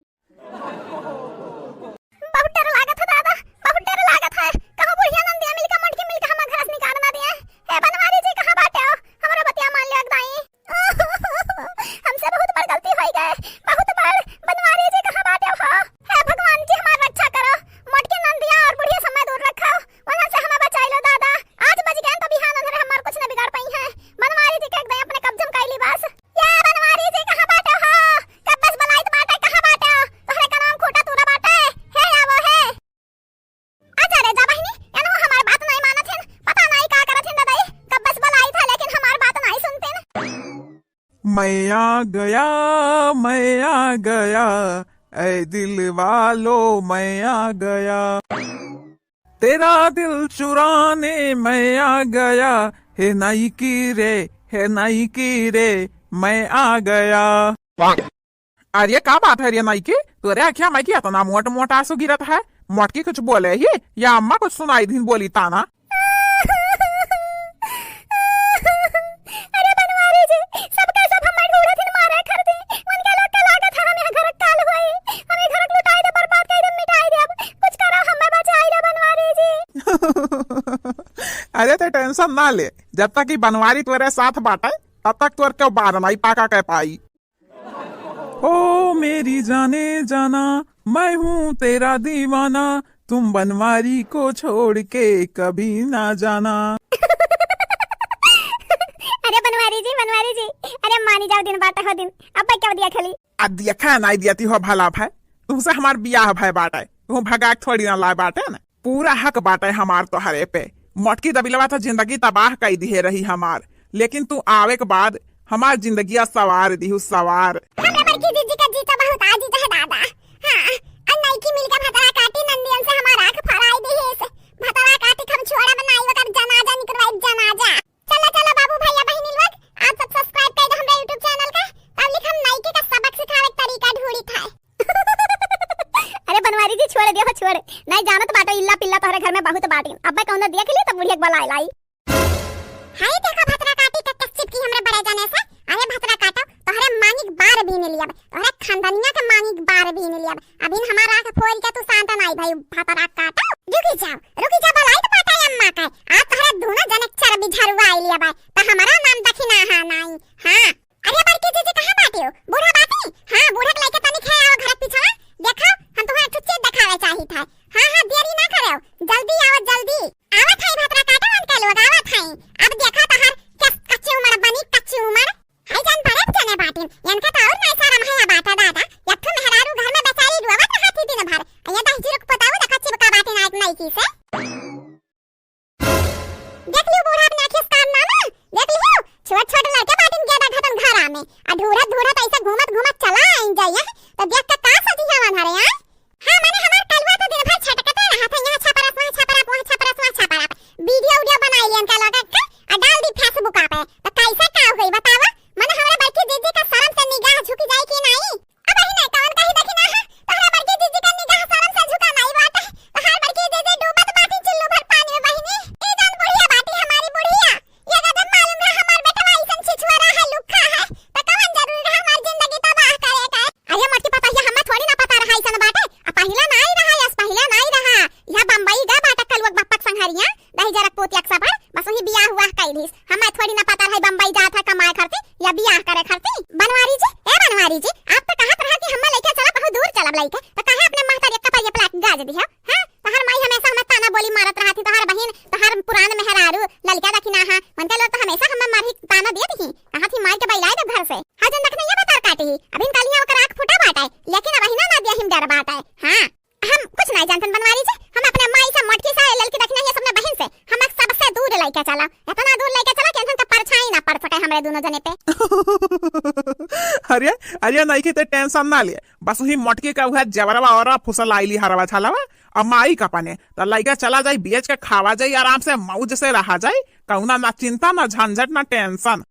बहुत डर लागत है दादा, बहुत डर लागत है। कहूँ बुढ़िया नंदिया मिलके, मोटकी मिलके हमार घर से निकाल ना दिए। हे बनवारी जी, कहाँ बाटे हो? हमारा बतिया मान लिया दाई। हमसे बहुत बड़ गलती होई गए, बहुत बड़। बनवारी जी, कहाँ बाटे हो? हे भगवान जी, हमार रक्षा करो। मोटकी नंदिया और बुढ़िया समय दूर रखो, वहाँ से हमें बचाई लो दादा। आज बच गए तो बिहान अंधेरे हमार कुछ न बिगाड़ पाई है। बनवारी जी के एकदम अपने कब्जे में कैली बस। या बनवारी जी, कहाँ बाटे हो? कब बस बलाइत बाटे, कहाँ बाटे हो? तोहरे का नाम खूटा तूरा बाटे। हे आवो हे। अच्छा रे, जा बहिनी, एनहु हमार बात नाई मानत हिन। पता नाई का करत हिन ददाई। कब बस बलाइत है, लेकिन हमार बात नाई सुनतिन। मैं आ गया, मैं आ गया, ऐ दिल वालो, मैं आ गया। तेरा दिल चुराने मैं आ गया, हे नाइकी रे, हे नाइकी रे, मैं आ गया। अरे का बात है रे नाइकी, तोरे आँखिया में की इतना मोट मोट आंसू गिरत है? मोटकी कुछ बोले ही या अम्मा कुछ सुनाई दिन बोली ताना? अरे बनवारी जी, सबके सब हमें ढूंढत हिन मारे खरदी। उनके लोग के लागत है हम यहाँ घर काल होई। हम ये घर लुटाई दे, बर्बाद कर दे, मिटाई दे। अब कुछ करो, हमें बचाई दे बनवारी जी। अरे ते tension ना ले, जब तक ई बनवारी तोरे साथ बाटे तब तक तोर के बार नाई पाका के पाई। ओ मेरी जाने जाना, मैं हूँ तेरा दीवाना, तुम बनवारी को छोड़ के कभी ना जाना। अरे बनवारी जी, बनवारी जी, अरे मानी जाओ, दिन बाटे हो दिन, अब क्या दिया खाली। आ देखा नाई दियाती हो भला भाई, तुमसे हमार बियाह भय बाटे, तुम भगा के थोड़ी ना लाए बाटे ना। पूरा हक बाटे हमार तोहरे पे। मोटकी दबिलवा तो जिंदगी तबाह कई दिहे रही हमार, लेकिन तू आवे के बाद हमार जिंदगिया सवार दिहु सवार। हमरा बड़की जीजी का जीजा बहुत आजीज है दादा। हाँ, और नईकी मिलके भतरा काटी नंदियन से हमार आँख फराई दिहिस। भतरा काटी के हम छोड़ब नाई, ओकर जनाजा निकलवाई, जनाजा। चला, चला बाबू भैया बहिनी लोग, आप सब subscribe कर दो हमरे YouTube channel का, तब लिख हम नईकी का सबक सिखावे के तरीका ढूंढी था। अरे बनवारी जी, छोड़ दियो, छोड़। नहीं जानत बाटो, इल्ला पिल्ला तोहरे घर में बहुत बाटी। अब्बे कौनो देख ली तो बुढ़िया के बुलाए लाई। हाय देखा भतरा काटी के कस चिपकी हमरे बड़े जने से। अरे भतरा काटो, तोहरे मांगी के बार बीन लियब, तोहरे खानदानिया के मांगी के बार बीन लियब। अभी हमार आँख फोड़ के तू शांत नाई भाई, भतरा काटो। रुकी जाओ, रुकी जाओ, बुलाई तो बाटे अम्मा के। आज तोहरे दोनों जने के चर्बी झरुआ आई लियब, तो हमारा नाम दखिना है नाई। हाँ। अरे बड़की जीजी कहाँ बाटी हो? बूढ़ा बाटी? हाँ, बूढ़ा के लेके तनी खे आओ घर के पीछे। देखो, हम तुम्हें एक ठो चीज दिखावे चाहित है। हाँ, हाँ, देरी ना करो, जल्दी आओ, जल्दी। आवत है भतरा काटो, उनके लोग आवत है। अब देखो तोहर कस-, कच्ची उम्र बनी, कच्ची उम्र। हाय जान बड़े जने बाटी, इनका तो और नहीं सारा महंगा बाटा दादा। एक ठो मेहरारू घर में बेचारी रोवत रहती दिन भर। ये दस जीरो के पोताऊ देखो चिपका बाटी ना एक नईकी से। देख लियो बूढ़ा अपने आँखी से काम ना ना, देख लियो, छोट छोट लड़के बाटिन गेदा घटन घरा में, आ ढूढ़त ढूढ़त ऐसे घूमत घूमत चला आइन जाइए, तो देख के का सजिया वनहरे आए? हाँ, मने हमार कलुआ तो दिन भर छटकते रहत है, यहाँ छपरस, वहाँ छपरस, वहाँ छपरस, वहाँ छपरस, video उडियो बनाई लियन का लगा के, आ डाल दी Facebook पे, तो कैसे का होई बतावा? मने हमरे बड़की दीदी का शर्म से निगाह झुक जाई कि नहीं? अब बहिने, कवन कही देखी ना है, तोहरा बड़की जीजी का निगाह शर्म से झुका नाई बाटे। तोहार बड़की जीजी डूबत बाटी चुल्लू भर पानी में बहिनी। ई जान बुढ़िया बाटी हमारी बुढ़िया। ये गजब मालूम रहा हमार बेटवा ऐसन छिछुआरा है, लुक्खा है। तो कवन जरूरी रहा हमार जिंदगी तबाह करे का? अरे मोटकी पता है, हमें थोड़ी ना पता रहा ऐसन बाटे। आ पहिला नाई रहा, यस पहिला नाई रहा। यह बम्बई गा बाटा कलुआ के बप्पा के संघरिया। दही जरक पोतिया के सफर, बस वही बियाह हुआ कई दिस। हमें थोड़ी ना पता रही बम्बई जात है कमाए खरती या बियाह करे खरती। बनवारी जी, ए बनवारी जी, आप तो कहत रहा कि हमें लेके चला, बहुत दूर चलब लेके, तो काहे अपने महतारी का परिया पलाक गाज दिया? हाँ, तोहर माई हमेशा हमें ताना बोली मारत रहती, तोहर बहिन, तोहर पुरान मेहरारू, ललका दखिना हा, उनके लोग तो हमेशा हमें मारी ताना दिए थी, कहा थी माई के बैलाए दे घर से। हाँ, जन दखने ये बता काटी ही, अभी कलिया ओकर आँख फूटा बाटे, लेकिन अब ही ना, ना दिया हिम डर बाटे। हाँ। हम कुछ नहीं जानतन बनवारी जी, हम अपने माई से, मोटकी से, ललकी दखिना, ये सबने बहिन से, हम सबसे दूर लेके चला, इतना दूर लेके चला कि इनका परछाई ना पड़ सके हमरे दोनों जने पे। अरे, अरे, नहीं की ते tension ना ले, बस वही मोटकी का वह जबरवा और फुसल आईली हरवा छालवा, अब माई का पने, तो लइका चला जाई, बेच के खावा जाई, आराम से मौज से रहा जाई, कौना ना चिंता, ना झंझट, ना tension।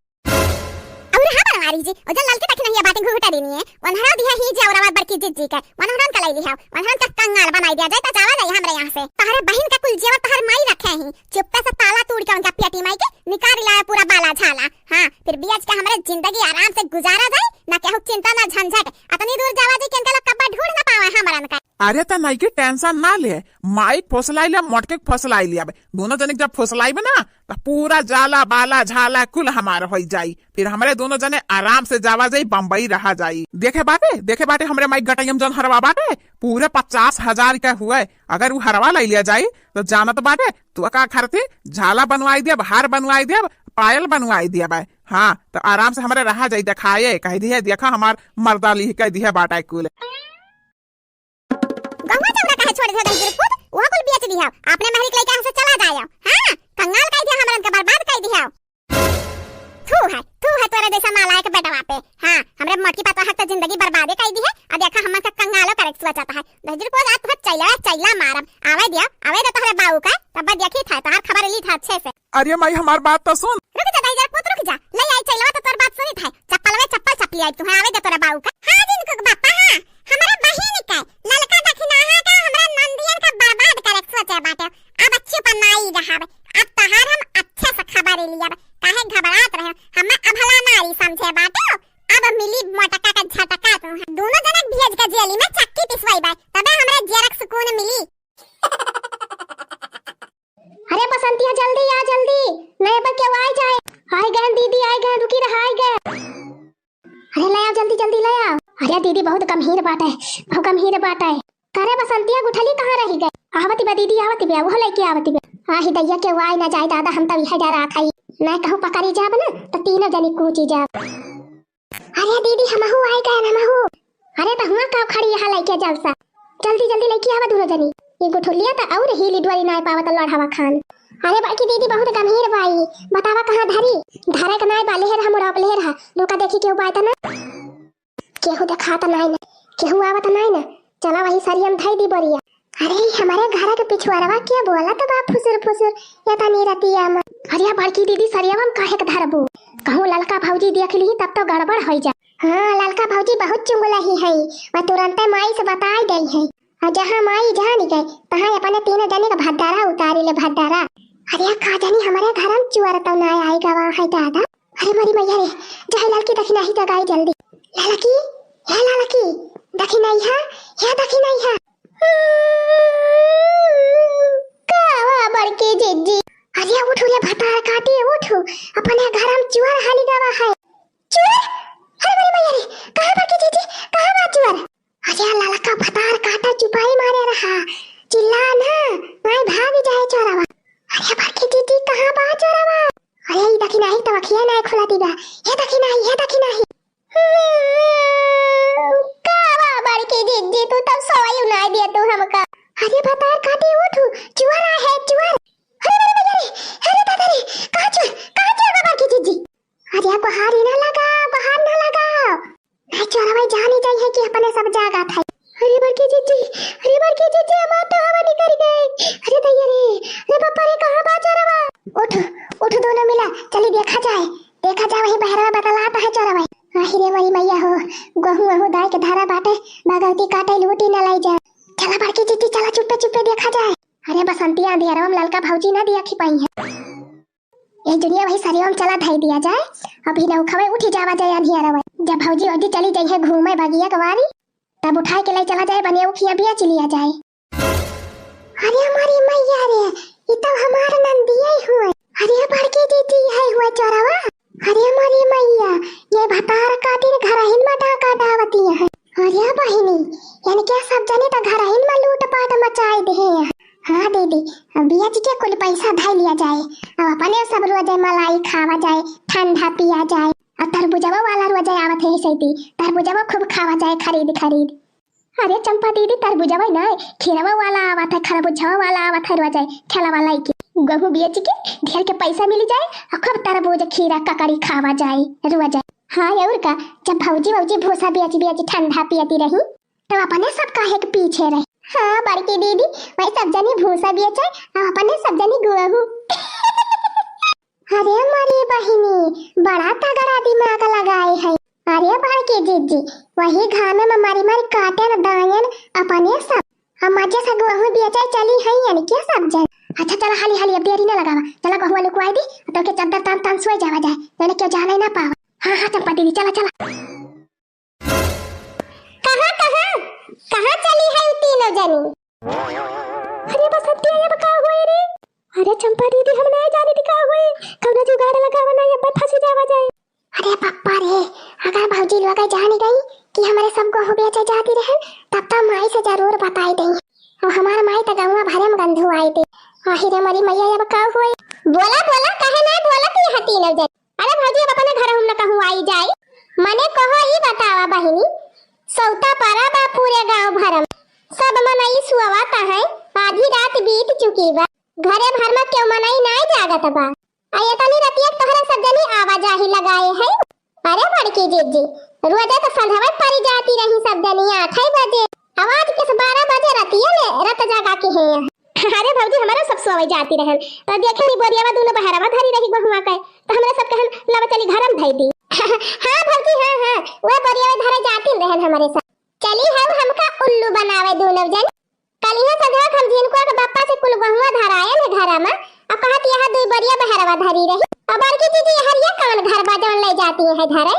और हाँ बनवारी अरे जी, ओ जो ललकी दखिनहिया बाटे घुघुटा देनी है, वनहरा दिहा ही जे औरवा बड़की जिज्जी के, वनहरन का लई लिहा, वनहरन का कंगाल बनाई दिया जाए, त जावा जाए हमरे यहाँ से। तहरे बहिन का कुल जेवर तहर माई रखे ही, चुप्पे से ताला तोड़ के उनका पेटी माई के निकाल लाए पूरा बाला झाला। हाँ, फिर बियाज के हमरे जिंदगी आराम से गुजारा जाए, ना केहू चिंता ना झंझट। अतनी दूर जावा जी के इनका लोग कब्बा ढूंढ ना पावे हमरन का। अरे त नाई के tension ना ले, माई फुसलाई ले, मोटके फुसलाई ले। अब दोनों जने जब फुसलाइबे ना, त पूरा जाला, बाला, झाला कुल हमार होई जाई। फिर हमरे दोनों जने आराम से जावा जाई, बम्बई रहा जाई। देखे बाटे, देखे बाटे हमरे माई गटैयम जौन हरवा बाटे, पूरे पचास हजार के हुए। अगर उ हरवा लई लिया जाई, त जानत बाटे, तू का खरती झाला बनवाई देब, हार बनवाई देब, पायल बनवाई देब। हाँ, त आराम से हमरे रहा जाई, देखाए, कह दिहे, "देखा हमार मर्दा लिह के दिहे बाटे कुल।" गहुआ चौरा काहे छोड़ दिया दहिजर पूत? उहो कुल बेच दिया। अपने महरी के लइके यहाँ से चला जायो। हाँ, कंगाल कई दिया, हमरन के बर्बाद कई दिया। थू है, थू है तोरे जैसा नालायक बेटवा पे। हाँ, हमरे मोटकी पतवा हक तो जिंदगी बर्बादे कई दी है। अब देखा हमन का कंगालो करे के सोचत है। दहिजर पूत आज तुहर चैला, चैला मारब। आवे दिया, आवे दे तोहरे बाऊ का, तब देखी था, तोहर खबर ली था अच्छे से। अरे माई, हमार बात तो सुन। रुक जा दहिजर पूत, रुक जा। ले आई चैलवा तो तोर बात सुनी था। चप्पलवे चप्पल चपली आई तुहे, आवे दे तोरा बाऊ का। हाँ जिनको के बापा, हाँ, हमारे बहिन के ललका दखिनाहा का हमरा नंदियन का बर्बाद करे के सोचे बाटे। अब अच्छी पर नाई रहब, अब तहार हम अच्छे से खबर लियब। काहे घबरात रहे, हमें अभला नारी समझे बाटे। अब मिली मोटका का झटका तुहे। दोनों जनक भेज के जेली में चक्की पिसवाई बा, तबे हमरे जियरक सुकून मिली। अरे बसंतिया, जल्दी आ, जल्दी, नहीं बा केहू आइ जाए। आइ गए दीदी, आइ गए, रुकी रहा, आइ गए। अरे ले आओ, जल्दी, जल्दी ले आओ। अरे दीदी बहुत गंभीर बात है, बहुत गंभीर बात है। अरे बसंतिया गुठली कहाँ रहि गए? आवति बा दीदी, आवति बा, वो लइके आवति बा। आही दैया केहू आइ ना जाए दादा, हम तब यह डरा खाई। ना कहूँ पकड़ी जाब ना, तो तीनों जनी कूची जाब। अरे दीदी, हमहू आइ गए, हमहू। अरे त हुआँ का खड़ी यहाँ लइके जलसा? जल्दी, जल्दी लइके आवा दुनो जनी। ये गुठुलिया त और हीली डोरी नाय पावत लड़ावा खान। अरे बड़की दीदी बहुत गंभीर बाई, बतावा कहाँ धरी? धरे के नाय बा, लेहर हम उड़ाप लेहर हा। लुका देखी केहू बाय त ना? केहू देखात नाय ना, केहू आवत नाय ना। चला वही सरियम धई दी बोरिया। अरे, हमरे घर के पिछुआरवा के बोलत बा फुसुर फुसुर, ये तनी रतिया में। अरे, बड़की दीदी, सरियवा में काहे के धरबू? कहूँ ललका भौजी देख ली तब तो गड़बड़ होइ जा। हाँ, ललका भौजी बहुत चुंगलही है, वह तुरंते माई से बताई गई है। और जहाँ माई जान गई, तहाँ अपने तीनों जने का भद्दारा उतारी ले, भद्दारा। अरे, का जानी हमरे घर में चुअर तो ना आई गवा है दादा। अरे मोरी मैया रे, जाए ललकी दखिनाही जगाई जल्दी। ललकी, हे ललकी, दखिनाही है, हे दखिनाही है। का हुआ बड़की जिज्जी? अरे उठू रे भतार काटी, उठू। अपने घर में चुअर हाली गवा है। चुअर? अरे मोरी मैया रे, कहाँ बड़की जिज्जी? कहाँ बा चुअर? अरे ललका भतार काटा चुपाई मारे रहा। चिल्ला ना, माई भाग जाए चोरवा। अरे बड़की जिज्जी, कहाँ बा चोरवा? अरे ई दखिनाही तो अखिया ना खुला दिबा। हे दखिनाही, हे दखिनाही। का बा बड़की जिज्जी, तू तब सोई उनाई दिया तू हमका। अरे भतार काटी उठू, चुअर आए है, चुअर। अरे, अरे, अरे, अरे, अरे दादा रे, कहाँ चुअर, कहाँ चुअर बा बड़की जिज्जी? अरे गोहारी ना लगा, गोहार ना लगा। नहीं चोरवा जानी जाई है कि अपने सब जागा था। अरे बड़की जिज्जी, अरे बड़की जिज्जी, हमार तो हवा निकल गई। अरे दैया रे, अरे बापा रे, कहाँ बा चोरवा? उठ, उठ दोनों मिला, चली देखा जाए, देखा जाए वही बहरवा बतलात है चोरवा। आही रे मोरी मैया हो, गहूँ वहूँ दाई के धरा बाटे, बगौती काटे लूटी न लाई जा। चला बड़की जिज्जी, चला चुप्पे चुप्पे देखा जाए। अरे बसंतिया, अंधियरवा में ललका भौजी ना दिया खिपाई है। ए जुनिया वही सरियवा में चला धई दिया जाए, अभी नौखवे उठी जावा जाए अंधियरवा। जब भौजी वौजी चली जाई है घूमे बगिया कवारी, तब उठाए के ले चला जाए बनिया उखिया बिया चलिया जाए। अरे हमारी मैया रे, ई तो हमार नंदिया ही हुए। अरे बड़की दीदी है हुए चोरवा। अरे हमारी मैया, ये भतार काटिन घरहिन में डाका डावती है। अरे बहिनी, इनके सब जने तो घरहिन में लूटपाट मचाई दे हैं। हाँ दीदी, अब बियाज के कुल पैसा धई लिया जाए, अब अपने सब रोजे मलाई खावा जाए, ठंडा पिया जाए, और तरबुजवा वाला रोजे आवत है सैती, तरबुजवा खूब खावा जाए खरीद खरीद। अरे चंपा दीदी, तरबुजवा ना, खीरवा वाला आवत है, खरबुजवा वाला आवत है रोजे, ठेला वाला के। गहूँ बेच के ढेर के पैसा मिल जाए, और खूब तरबूज, खीरा, ककड़ी खावा जाए रोजे। हाँ और का, जब भौजी भौजी भूसा बेच बेच ठंडा पियती रही, तो अपने सब काहे के पीछे रहे? हाँ बड़की दीदी, वही सब जनी भूसा बेचे, और अपने सब जनी गहूँ। अरे मोरी बहिनी, बड़ा तगड़ा दिमाग लगाए है। अरे बड़की जिज्जी, वही घामे में मरी मरी काटेन दायन अपने सब। हम मजे से गहूँ बेचे चली हई, यानी क्या सब जन। अच्छा चला हाली हाली, अब देरी न लगावा, चला गहुआ लुकवाई दी, तो के चद्दर तान तान सोई जावा जाए, यानी क्यों जाने ना पावा। हाँ हाँ चंपा दीदी, चला चला। कहाँ कहाँ कहाँ चली है तीनों जनी? अरे बसंती, अब का होए रे? अरे चंपा दीदी, हम ना जाने दी का होए, कौनो जुगाड़ लगावा ना, अब फंसी जावा जाए। अरे पप्पा रे, अगर भौजी लोग जान गई कि हमरे सब गहूँ बेचे जाती रहन, तब तो माई से जरूर बताई देई। और हमार माई तो गहुआ भरे में गंधु आई थी। आही रे मरी मैया, अब का होए? बोला बोला, काहे ना बोलत ये तीनों जन? अरे भौजी, अब अपने घर हम न कहूँ आई जाई। मने कहो ई बतावा बहिनी, सौता परा बा पूरे गांव भर में, सब मनई सुअवाता है, आधी रात बीत चुकी बा, घरे भर में क्यों मनई नाय जागत बा। आ एतनी रतिया के तोहरे सब जनी आवाजाही लगाए है। अरे बड़की जिज्जी, रोजे तो संझवे परी जाती रही सब जनी आठ बजे, आवाज किस बारह बजे रतिया ले रत जगा के है। अरे भौजी, हमारा सब सोवे जाती रहन, तो देखे नी बोरियावा दोनों बहरवा धरी रही बहुआ के, तो हमरा सब कहन, "लावा चली घरम धई दी।" हाँ भौजी, हाँ हाँ, वह बोरियावा धरे जाती रहन हमारे सब। चली हम हमका उल्लू बनावे दोनों जन। कलिया सजवा हम झिनकुआ के बप्पा से कुल बहुआ धराए न घरा में, और कहत यहाँ दुई बोरिया बहरवा धरी रही। और बड़की दीदी, हरिया कौन घर बा जौन ले जाती है धरे?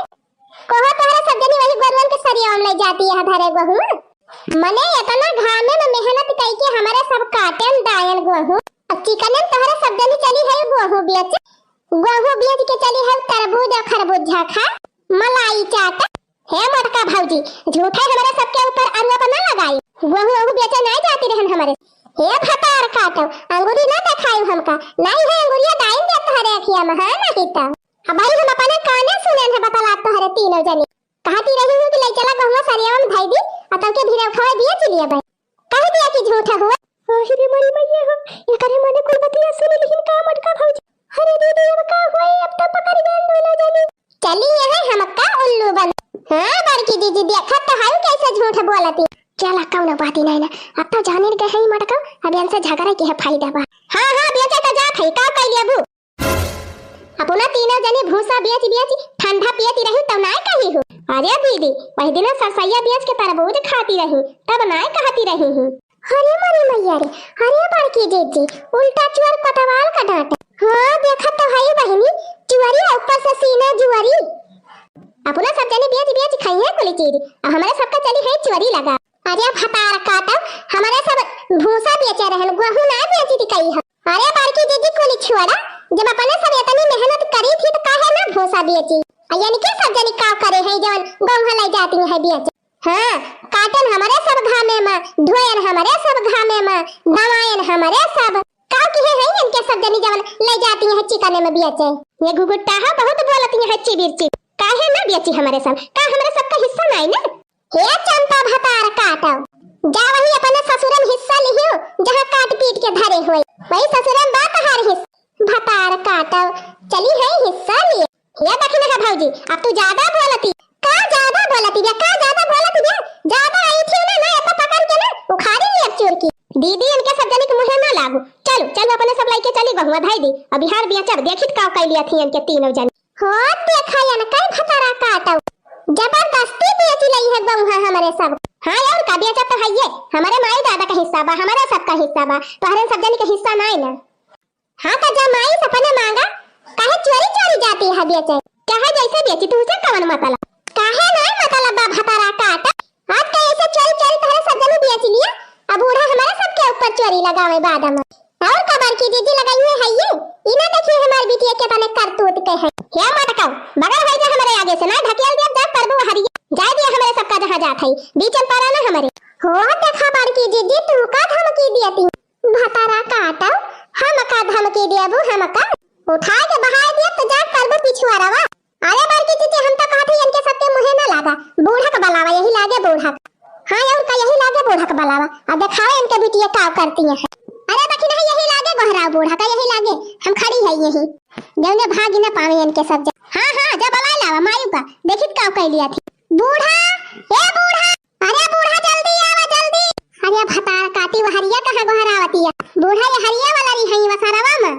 कहो तोहरा सब जनी वही गोरुअन के सरिया में ले जाती है धरे गहुआ। मने इतना घामे में मेहनत कई के हमारे सब काटेन दायन गहुआ, अब चिकने में तोहरा सब जनी चली है गहुआ बेच, गहुआ बेच के चली है तरबूज और खरबूजा खा, मलाई चाट। हे मोटका भौजी, झूठे हमारे सबके ऊपर अरुआ पर ना लगाई, गहुआ वहू बेचे नहीं जाती रहन हमारे। हे भतार काटो, अंगुरी ना देखाई हमका, नहीं है अंगुरिया दाइन दे तोहरे अखिया में, हाँ नहीं तो। अब भाई हम अपने काने सुने हैं बतला तोहरे तीनों जनी। कहती रही हूँ कि ले चला गहुआ सरियावा में धई दी, आ तब के भिरे उठावे दिया चिलिया बे। कह दिया कि झूठ हुआ। आहि रे मरी मैया हो, एकरे मने कुल बतिया सुन लिहिन का मोटका भौजी। अरे दीदी, अब का होई, अब तो पकड़ गए दोनों जनी। चली यहाँ हमका उल्लू बन। हाँ बड़की दीदी, देखत तो है कैसे झूठ बोलती। चला कौनो बात ही नहीं ना, अब तो जाने गए है मोटका, अब इनसे झगड़ा के है फायदा बा। हाँ हाँ, बेचे तो जात है, का कैली अबू? अपना तीनों जनी भूसा बेच बेच ठंडा पियती रही तब नाय कही हो। अरे दीदी, वही दिन सरसैया बेच के तरबूज खाती रही तब नाय कहती रही हूँ। अरे मोरी मैया रे, अरे बड़की जीजी, उल्टा चोर कोतवाल का डांटे। हाँ देखत तो है बहिनी, चोरी है ऊपर से सीना जुआरी। अपना सब जनी बेच बेच खाई है कुल चीज, और हमारे सबका चली है चोरी लगा। अरे भतार काटो, हमारे सब भूसा बेचे रहन, गहूं ना बेची थी कही हम। अरे बड़की दीदी कुल छोड़ा, जब अपने सब इतनी मेहनत करी थी तो काहे ना भूसा बेची? आ यानी के सब जनी का करे है जवन गहूं ले जाती है बेचे? हाँ, काटन हमारे सब घामे में, धोयन हमारे सब घामे में, दवायन हमारे सब। का किहे है इनके सब जनी जवन ले जाती है चिकने में बेचे? ये घुघुट्टा है, बहुत बोलती है चिबिर चिब। काहे ना बेची हमारे सब? का हमारे सबका हिस्सा नहीं ना? हे चंपा भतार काटो, जा वही अपने ससुरन हिस्सा लिहियो, जहाँ काट पीट के धरे होए, वही ससुरन बा तहार हिस्सा। भतार काटो, चली है हिस्सा लिए। हे दखिनहा भौजी, अब तू ज्यादा बोलती। का ज्यादा बोलती बे, का ज्यादा बोलती बे? ज्यादा आई थी ना, ना, एतना पकड़ के ना उखाड़ी ली अब चोर की। दीदी, इनके सब जनी के मुँहे ना लागू। चलू, चलू, अपने सब लइके चली, गहुआ धई दी। अब बिहार बिया चढ़, देखी त का कैली अथी इनके तीनों जनी। हो, देखा या ना, कई भतारा काटो। जबरदस्ती बेच लई है गहुआ हमारे सब। हाँ, और का बेचा तो है ये। हमारे माई दादा का हिस्सा बा, हमारा सबका हिस्सा बा। तोहरे सब जनी के हिस्सा नाई ना। हाँ, तो जमाई से अपने मांगा, काहे चोरी चोरी जाती है बेचे? चाहे जैसे बेची, तुझसे कवन मतलब? काहे नाय मतलब बा भतारा काट? आज तो ऐसे चोरी चोरी तोहरे सब जनी बेच लिया, अब बूढ़ा हमारे सबके ऊपर चोरी लगावे बाद में। और का बड़की जीजी लगाई है, है ये? ई ना देखिए हमार बिटिया के तने करतूत के है। हे मटकाऊ, बगल है जा हमारे आगे से, ना ढकेल दिया जा करबू हरिया। जाए दिया हमारे सबका जहाँ जात है, बीच में पड़ा ना हमारे। हो देखा बड़की जीजी, तू का धमकी दिया ती? भतारा काटो, हमका धमकी देबू हमका? उठा के बहाय देब त जा करबू पिछुआरवा। अरे बड़की जीजी, हम तो कहत हई इनके सबके मुँहे ना लागा, बूढ़ा के बलावा, यही लागे बूढ़ा के। हाँ और का, यही लागे बूढ़ा के बलावा, अब देखावे इनके बिटिया का करती है। अरे बखी नहीं, यही लागे गोहराव बूढ़ा का, यही लागे, हम खड़ी है यही, जौने भागी ना पावे इनके सब जन। हाँ हाँ, जा बलाय लावा मायू का, देखित का कैली अथी। बूढ़ा, ए बूढ़ा, अरे बूढ़ा जल्दी आवा जल्दी। अरे भतार काटी, वो हरिया कहाँ गोहरावतिया? बूढ़ा ये हरिया वाला रही है वसरवा में।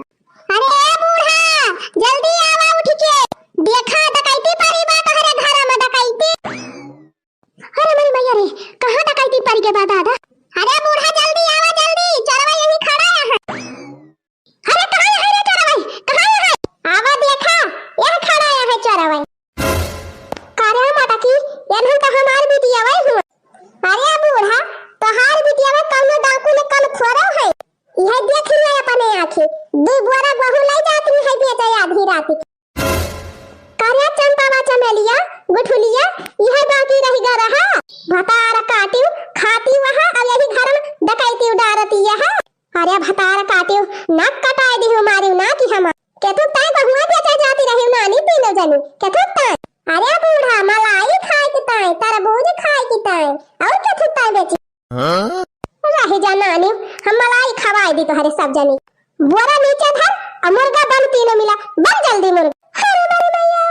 अरे ए बूढ़ा, जल्दी आवा उठ के। देखा डकैती परी बा तोहरे घर में, डकैती। अरे बूढ़ा, जल्दी आवा, जल्दी, चोरवा यहीं खड़ा है। अरे कहाँ है रे चोरवा, कहाँ है? आवा देखा, यह खड़ा है चोरवा। का रे मोटकी, एनहन का हमार बिटिया वही हुआ। अरे बूढ़ा, तोहार बिटिया वही कौनो डाकू ने कम थोड़ो है। यह देख लिया अपने आँखें, दू बोरा गहूँ लई जाती है बेचे आधी रात के। का रे चंपावा, चमेलिया, गुठुलिया, यह बाकी रहि गा रहा। भतार काटिउ, खातिउ वहाँ, अब यही घर में डकैतिउ डारतिउ यह। अरे भतार काटिउ, नाक कटाए दिहु मारिउ ना कि हम। केथुक ताई गहुआ बेचे जाती रहिउ नानी तीनों जनी, केथुक ताई। अरे बूढ़ा, मलाई खाए के ताई, तरबूज खाए के ताई, और केथुक ताई बेची। हाँ? रहि जा नानी, हम मलाई खवाए दी तोहरे सब जनी। बोरा नीचे धर, आ मुर्गा बन तीनों मिला, बन जल्दी मुर्गा। अरे बड़ी मैया,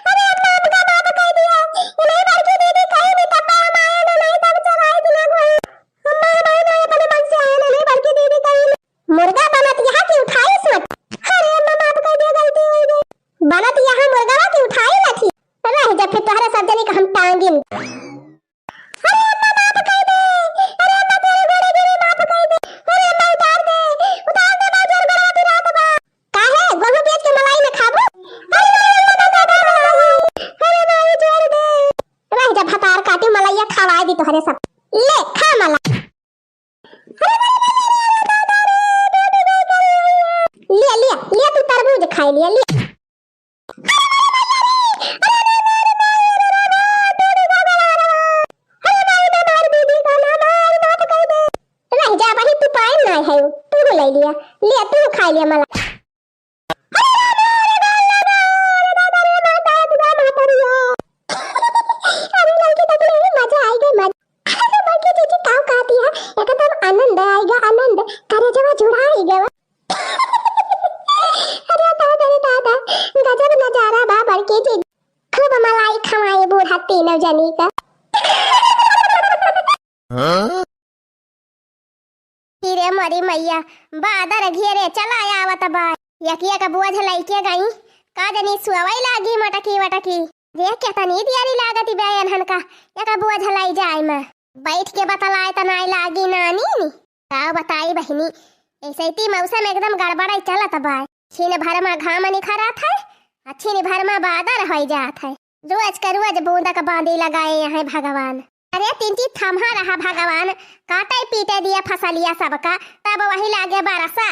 अरे अपना आपका बाप कह दिया, ये नहीं बड़की दीदी कहीं भी तब हम आए ना, नहीं तब चढ़ाई दिना कोई। अम्मा, नहीं, नहीं, अपने मन से आए ना, नहीं बड़की दीदी कहीं भी। मुर्गा बनत यहाँ की उठाई सोच। अरे अम्मा, माफ कर दिया, गलती हो गई। बनत यहाँ मुर्गा की उठाई लठी। रह जा फिर तोहरे सब जनी का हम टांगिन। अरे अम्मा माफ कर दे, अरे अम्मा तोरे गोड़े गिरी माफ कर दे, अरे अम्मा उतार दे, उतार दे, बहुत जोर बड़ा पिरात बा। काहे? गोहूं बेच के मलाई में खाबू? अरे अम्मा, अरे अम्मा, उतार दे। रह जा भतार काटी, मलैया खवाए दी तोहरे सब। ले, खा मला। ले, ले, ले, तू तरबूज खाए लिया, ले। रह जा भाई, तू पाए ना है, तू ले लिया, ले, तू खा लिया मला। अरे लड़की देख ले, मजा आएगा, मजा। अरे बड़की जीजी का कहती है, एकदम आनंद आएगा, आनंद, करेजवा जुड़ा आएगा। अरे दादा रे दादा, गजब नजारा बा बड़की जी। खूब मलाई खवाए बूढ़ा तीनों जनी का। हाँ? हीरे मोरी मैया, बादर घेरे चला आवत बा। यकिया का बोझ लइके गई, का जनी सुअवई लागी मटकी वटकी। देख के तनी दियारी लागत बा एनहन का, यका बोझ लई जाए में। बैठ के बतलाए त नाई लागी नानी नी। का बताई बहिनी, ऐसे ती मौसम एकदम गड़बड़ाई चलत बा। छिन भर में घाम निखरत है, आ छिन भर में बादर होई जात है। रोज के रोज बूंदा के बांदी लगाए हैं भगवान। अरे तिनची थम्हा रहा भगवान, काटे पीटे दिया फसलिया सबका, तब वही लागे बरसा।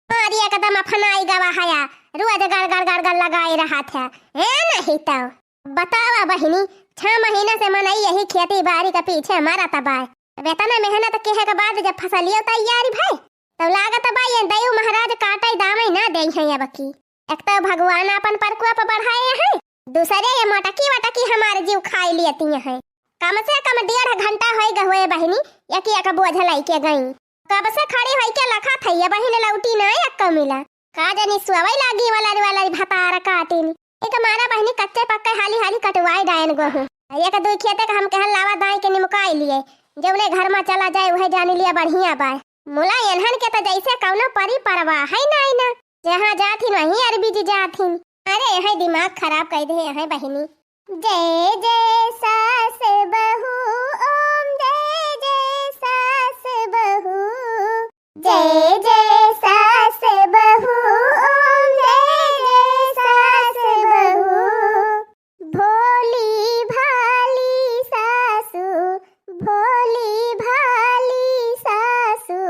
मारी एकदम अफनाई गवा हया, रोज गड़ गड़ गड़ गड़ लगाए रहा था। ए नहीं तो बतावा बहिनी, छह महीना से मनई यही खेती बारी के पीछे मरत बा। अब एतना मेहनत किहे के बाद जब फसलियो तैयारी भई, तब लागत बा ये दइउ महाराज काटे दावे ना देई हैं अब की। एक तो भगवान अपन प्रकोप बढ़ाए हैं, दूसरे ये मोटकी वटकी हमार जीव खाई लेती हैं। कम से कम डेढ़ घंटा होई गए हुए बहिनी, यकी एक बोझ लइके गई। कब से खड़ी होई के लखत है, ये बहिन लौटी ना एक मिला। का जनी सुअवई लागी वाला रे वाला रे भतार काटिन। एक मारा बहिनी कच्चे पक्के हाली हाली कटवाई डायन गोहूं। एक दुई खेते का हम कहल लावा दाई के निमुकाई लिए, जौने घर में चला जाए वह जानी लिया बढ़िया बाय। मुला एनहन के त जैसे कौनो परी परवाह है नाई ना, जहाँ जाथिन वहीं अरबी जी जाथिन। अरे यही दिमाग खराब कर दे यही बहिनी। जय जय सास बहू, ओम जय जय सास बहू। जय जय सास बहू, ओम जय जय सास बहू। भोली भाली सासू, भोली भाली सासू,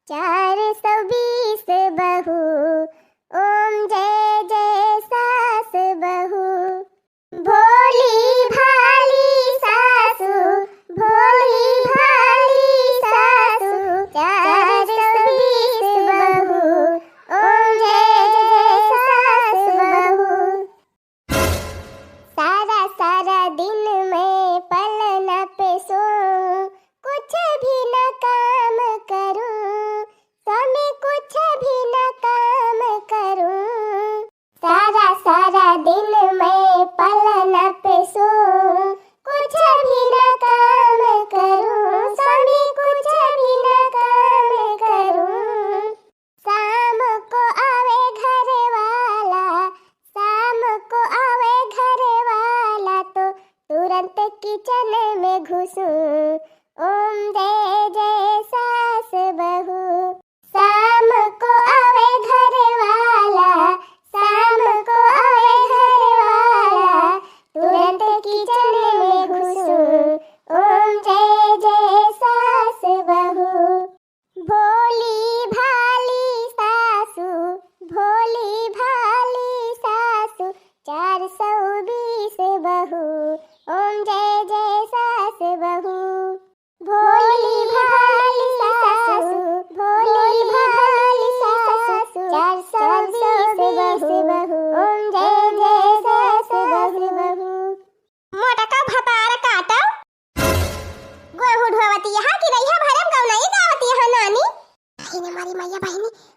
चार सौ बीस बहू, ओम जय जय सास बहू। भोली भाली सासू, भोली भाली सासू, चार सौ बीस बहू, ओम जय जय सास बहू। सारा सारा दिन मैं पलना पे सोऊं, कुछ भी न काम करूं, स्वामी कुछ भी न काम करूं। सारा सारा दिन मैं पलना पे सोऊं, कुछ भी न काम करूं, स्वामी कुछ भी न काम करूं। शाम को आवे घर वाला, शाम को आवे घर वाला तो तुरंत किचन में घुसूं। ओम जय जय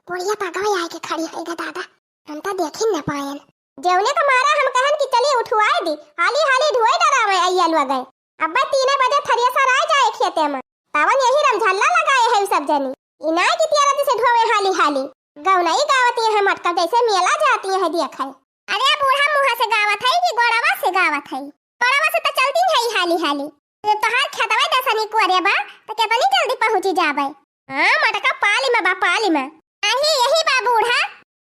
बुढ़िया पगवे आए के खड़ी है गे दादा, हम तो देखी न पायन। जेवने का मारा हम कहन कि चली उठवाए दी, हाली हाली ढोए डरावे अइया लोग गए। अब्बे तीने बजे थरिया सराय जाए खेते में, तवन यही रमझल्ला लगाए है सब जनी। इनाय की तियारती से ढोवे हाली हाली। गौनई गावती है मटका जैसे मेला जाती है देखे। अरे बूढ़ा मुँह से गावत है कि गोड़वा से गावत है? गोड़वा से तो चलती है हाली हाली। जब तोहार खेतवा दसनी कोरे बा, तो केतनी जल्दी पहुँची जाबे। हाँ, मटका पाली में बा, पाली में। अही, यही बा बूढ़ा।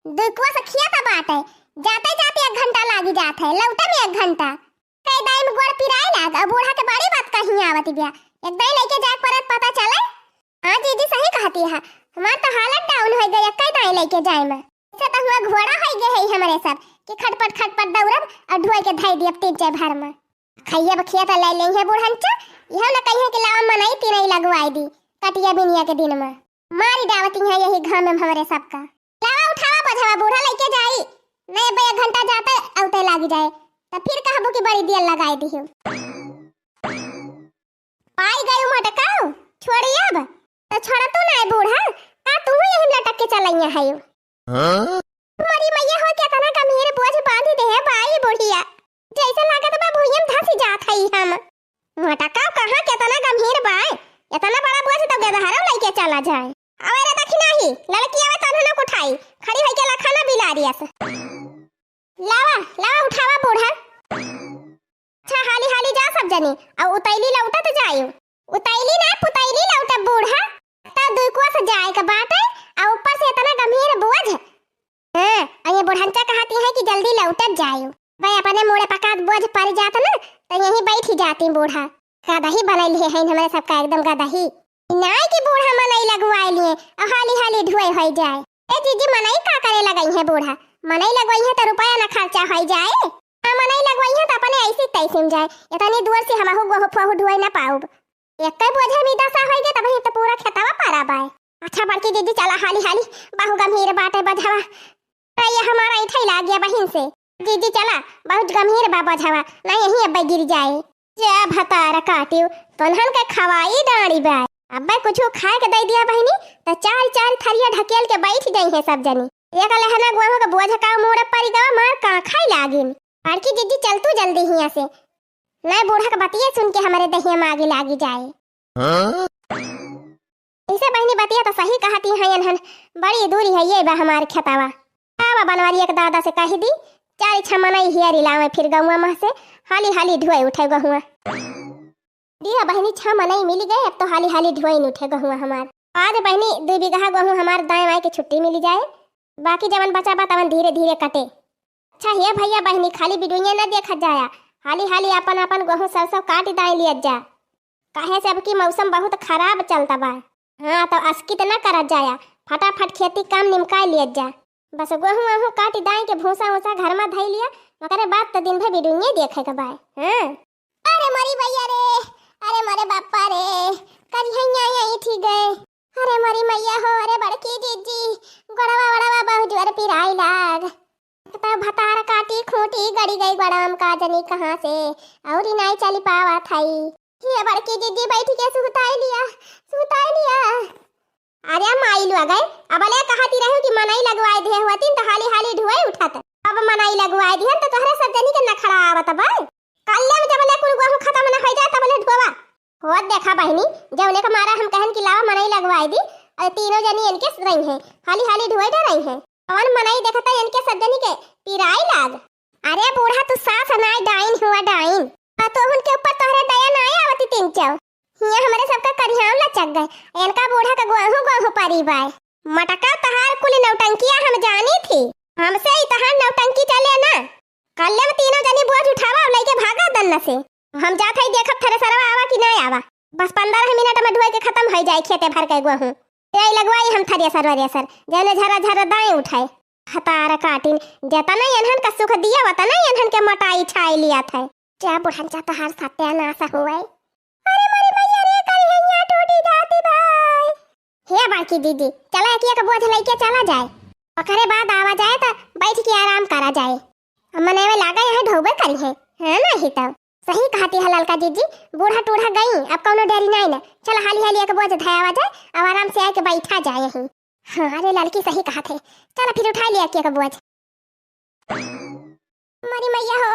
दुकुआ से खिया तो बाटे, जाते जाते एक घंटा लागी जात है, लौटे में एक घंटा। कई दाई में गोड़ पिराए लाग, अब बूढ़ा के बड़ी बात कहीं आवत बिया। एक दाई लेके जाए परत पता चले। हाँ जीजी, सही कहती है, हमार तो हालत down हो गई, कई दाई लेके जाए में। इसे तो हुआ घोड़ा हो गए है हमरे सब कि खटपट खटपट दौड़ब और ढोए के धई दियब तीन चार भर में। खइया बखिया त ले लेइहे बुढ़नचा, इहो न कहिए कि लावा मनई तिनई लगवाई दी, कटिया बिनिया के दिन में। मारी डावती है यही घाम में हमरे सबका। लावा उठावा बोझवा बूढ़ा लेके जाई, नहीं अब्बे एक घंटा जाते औते लागी जाए, त फिर कहबू कि बड़ी देर लगाई दी हो। पाई गई मटकाऊ, छोड़ी अब। त छोड़ा तू ना बूढ़ा, का तू यही लटक के चलैया है? हाँ? मरी मैया हो, केतना गंभीर बोझ बांधी दे है बाई बुढ़िया। जैसे लागत बा भुइयम धसी जात हई हम। मोटका कहाँ केतना गंभीर बा, एतना बड़ा बोझ तो गदहरो लइके चला जाए। अबे रे दखिना ही, लड़की अबे तन्हनो कुठाई, खड़ी होई के लखना बिलारियस। लावा, लावा उठावा बूढ़ा। अच्छा हाली हाली जा सब जनी, अब उतैली लौटत जायु। उतैली ना पुतैली लौटब बूढ़ा, तब दुई कोस जाए के बाटे, आ ऊपर से एतना गंभीर बोझ। हाँ, आ ये बुढ़नचा कहती है कि जल्दी लौटत जायु। भाई अपने मुड़े पकात बोझ पड़ जात ना, तो यहीं बैठ ही जाती बूढ़ा। गदही बनैली है हमरे सबका एकदम गदही। नाय कि बूढ़ा मनई लगवाए लिए, आ हाली हाली ढुए होई जाए। ए जीजी, मनई का करे लगई है बूढ़ा? मनई लगवाई है तो रुपया ना खर्चा होई जाए। आ मनई लगवाई है तो अपने ऐसी तैसी में जाए। इतनी दूर से हमहू गोहू फोहू ढुए ना पाउब। एक्कै बोझा में दसा होई गए, तब ही तो पूरा खेतवा पारा बाय। अच्छा बड़की दीदी, चला हाली हाली, बहु गंभीर बाटे बझवा। तो ये हमारा ऐठे लाग गया बहिन से। दीदी चला, बहुत गंभीर बा बझवा, ना यहीं अब्बे गिर जाए। जे भतार काटियो, तोन्हन के खवाई डाड़ी बाय। अब्बे कुछ खाए के दे दिया बहिनी, तो चार चार थरिया ढकेल के बैठ गई है सब जनी। एक लहना गोहूं के बोझ का मुड़े पड़ी गवा, मार का खाई लागिन। बड़की दीदी चल तू जल्दी हिया से। नहीं बूढ़ा के बतिया सुन के हमरे दहिया में आगी लागी जाए। हाँ? इसे बहिनी बतिया तो सही कहती है इन्हन, बड़ी दूरी है ये बा हमार खेतावा। आवा बनवारी एक दादा से कह दी, चार छह मनई हियारी लावे फिर गहुआ मह से, हाली हाली ढुए उठे गहुआ। दिया बहिनी छह मनई मिली गए, अब तो हाली हाली ढुए उठे गहुआ हमार। आज बहिनी दू बीघा गहुआ हमार दाएं बाएं के छुट्टी मिली जाए, बाकी जवन बचा बा तवन धीरे धीरे कटे। अच्छा हे भैया बहिनी, खाली बिडुइया न देखत जाया, हाली हाली आपन आपन गोहूं सरसों काट दाई लियत जा, काहे से अब की मौसम बहुत खराब चलता बा। हाँ, तो अस्कित न करत जाया, फटाफट खेती काम निमकाई लियत जा। बस गोहूं आहूं काट दाई के भूसा ऊसा घर में धई लिया, ओकरे बाद तो दिन भर बिडुइये देखे के बा। हाँ। अरे मोरी भैया रे, अरे मोरे बापा रे, करिहैया यही ठीक है। अरे मोरी मैया हो, अरे बड़की जीजी, गोड़वा वड़वा बहुत जोर पिराई लाग। तो भतार काटी खूंटी गड़ी गई गोड़वा में का जनी कहाँ से, और ही नाई चली पावा थाई। ये बड़की जीजी बैठ के सुताई लिया, सुताई लिया। अरे माई लोग गए, अब ले कहती रहू कि मनई लगवाए दिए हुआ तीन तो हाली हाली ढुए उठत। अब मनई लगवाए दिहन तो तोहरे सब जनी के नखड़ा आवत बा। कल्ले में जब ले कुल गोहूं खत्म न हो जाए तब ले ढोवा। होत देखा बहिनी, जौने के मारा हम कहन कि लावा मनई लगवाई दी, और तीनों जनी इनके रही हैं, हाली हाली ढुए डर रही हैं। कौन मनई देखता इनके सब जनी के पिराई लाग। अरे बूढ़ा तू सास नाय डाइन हुआ डाइन, और तो उनके ऊपर तोहरे दया नाय आवती तीन चौ। हिया हमरे सबका करिहाम लचक गए, इनका बूढ़ा का गोहू गोहू परी बाय। मटका तहार कुल नौटंकिया हम जानी थी, हमसे ही तहार नौटंकी चले ना। कल्ले में तीनों जनी बोझ उठावा और लइके भागा दन्न से। हम जात हई देखब थ्रेसरवा आवा कि ना आवा। बस पन्द्रह मिनट में ढोए के खत्म हो जाए खेते भर के गोहूं। ए लगवाई हम थ्रेसर वरेसर, जौने झरा झरा दाएं उठाए। हतार काटिन, जतना एनहन का सुख दिया वतना एनहन के मोटाई छाई लिया था। जा बुढ़न जा तोहार सत्यानाश हुए। अरे मोरी मैया रे, करिहैया टूटी जाती बाय। हे बड़की दीदी, चला एक एक बोझ लइके चला जाए, ओकरे बाद आवा जाए त बैठ के आराम करा जाए। अब मनई में लागा यहाँ ढोबे करी है, हाँ ना ही तब। सही कहती है ललका जीजी, बूढ़ा टूढ़ा गई, अब कौनो डरी नहीं ना। चला हाली हाली एक बोझ धयावा जाए, अब आराम से आके बैठा जाए यहीं। हाँ, अरे ललकी सही कहत है, चला फिर उठाइ लिया के बोझ। मरी मैया हो,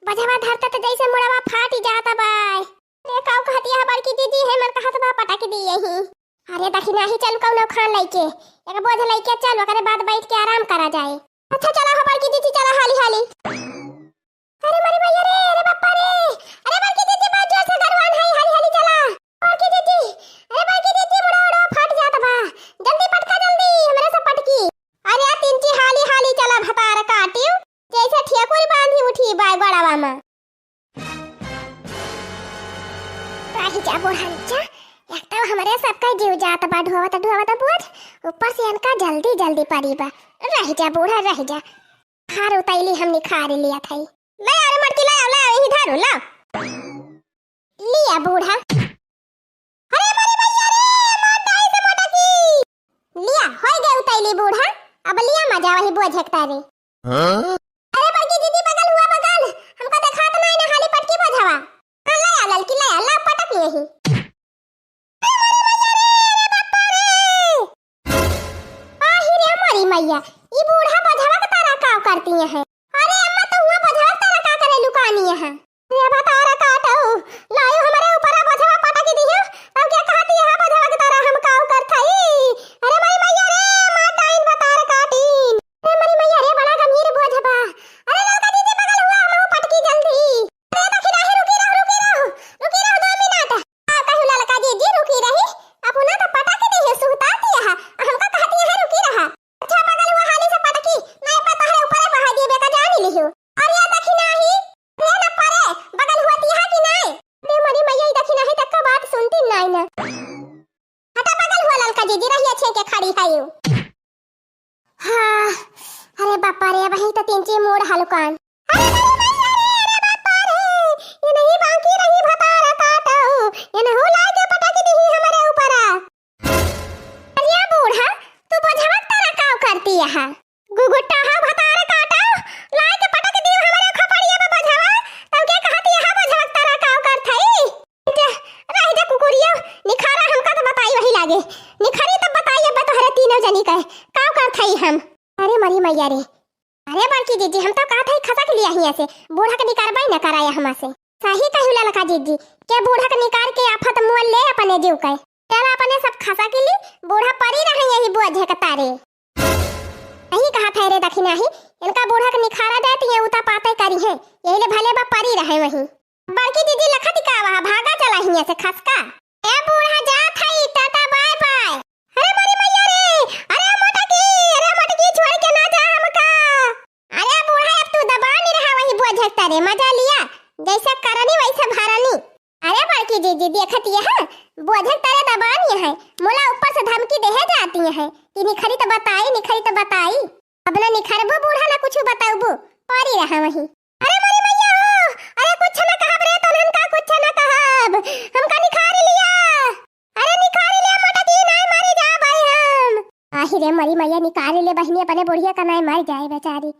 बझवा धरता त जैसे मुड़वा फाटि जाता बाय। अरे काऊ कहतिया है बड़की दीदी, हमर कहत बा पटक दियही। अरे दखिनाही चल कउनो खान लइके, एक बोझ लइके चल, ओकरे बाद बैठ के आराम करा जाए। अच्छा चला हो बड़की दीदी, चला हाली हाली। अरे मरी मैया रे, अरे बापा रे, अरे बड़की दीदी बहुत जोर से गरुआन है, हाली हाली चला। बड़की दीदी, अरे बड़की दीदी, मुड़वा उड़वा फाटि जात बा, जल्दी पटका जल्दी, हमरे से पटकी। अरे तिनची हाली हाली चला भतार काटिउ, जैसे ठेकुर बांधी उठी बाय गोड़वा मा। रहि जा बूढ़ा, रहि जा, एक तो हमरे सबका जीव जात बा ढोवत ढोवत बोझ, ऊपर से इनका जल्दी जल्दी परी बा। रहि जा बूढ़ा, रहि जा, हार उतैली हम निखार लिया थई। ले अरे मटकी ले, ले यही धरू ला। लिया बूढ़ा। अरे मरी मैया रे, मार डाई से मोटा की। लिया, होई गए उतैली बूढ़ा, अब लिया मजा वही बोझे के तारे। हाँ? अरे बड़की दीदी बगल हुआ बगल, हमका देखात नाई ना, हाली पटकी बोझवा। हाँ, ले आ ललकी, ले आ, ला पटक लियही। अरे मरी मैया रे, अरे बापा रे। आही रे मरी मैया, ई बूढ़ा बोझवा के तारा काव करती है। अरे अम्मा, तो हुआ बोझवा के तारा का करे लुकानी है? रे भतार काटऊ, लायो हमरे ऊपर बोझवा पटक दियो। अब क्या कहती है बोझवा के तारा हम काव करत हई? अरे मरी मैया रे, मार डाइन भतार काटिन। अरे मरी मैया रे, बड़ा गंभीर बोझ बा। अरे ललका दीदी बगल हुआ, हमहू पटकी जल्दी। अरे दखिनाही रुकी रहो, रुकी रहो, रुकी रहो दो मिनट। आ कहू ललका दीदी रुकी रही, अपना तो पटक दी है, सुहता दिया है, हमका कहती है रुकी रहा। अच्छा बगल हुआ हाली से पटकी, नहीं पता है ऊपरे बहा दिए बेटा जान लिहो। अरे दखिनाही, रे न परे, बगल हुआ दिया कि नहीं? अरे मरी मैया, ई दखिनाही तक का बात सुनती नहीं ना। हटा बगल हुआ ललका दीदी, रहिया छे के खड़ी है यू। हाँ, अरे बापा रे, वही तो तीन ची मोड़ हलकान। अरे मरी मैया रे, अरे बापा रे, ये नहीं बाकी रही भतार काटऊ, ये नहीं लाके पटक दी हमरे ऊपर। अरे बूढ़ा, तू बोझवा के तारा काव करती यहाँ? गुगुट्टा हा भतार काटऊ, लाके पटक दियो हमरे खपड़िया पे बोझवा, तब के कहती यहाँ बोझवा के तारा काव करत हई? जा, रह जा कुकुरिया, निखारा हमका तो बताई वही लागे। निखरी तब बताई अब तोहरे तीनों जनी के, काव करत हई हम। अरे मरी मैया रे। अरे बड़की जीजी, हम तो कहत हई खसक लिया हियाँ से, बूढ़ा के निकारबई न कराया हमा से। सही कहू ललका जीजी, के बूढ़ा के निकार के आफत मोल ले अपने जीव के। चल अपने सब खसक ली, बूढ़ा परी रहे यही बोझे के तारे। यही कहत है रे दखिनाही, इनका बूढ़ा के निखारा जाती है, उता पाते करी है, यही ले भले बा परी रहे वही। बड़की दीदी लखत का वहाँ भागा चला हियाँ से खसका। ए बूढ़ा जात हई, टाटा बाय बाय। अरे मरी मैया रे, अरे मोटकी, अरे मोटकी छोड़ के ना जा हमका। अरे बूढ़ा अब तू दबानी रहा वही बोझक तारे, मजा लिया, जैसे करनी वैसे भरनी। अरे बड़की जीजी देखत ये है, बोझक तारे दबानी है, मोला ऊपर से धमकी देहे जाती है कि निखरी तो बताई, निखरी तो बताई। अब ना निखरबू बूढ़ा ना कुछ बतउबू, परी रहा वही। अरे मोरी मैया हो, अरे कुछ ना कहब रे, तोहन का कुछ ना कहब, हमका निखार लिया। अरे निखार लिया मोटकी, नाय मारी जा भाई हम। आही रे मोरी मैया, निखार ले बहिनी अपने बुढ़िया का, नाय मारी जाए बेचारी।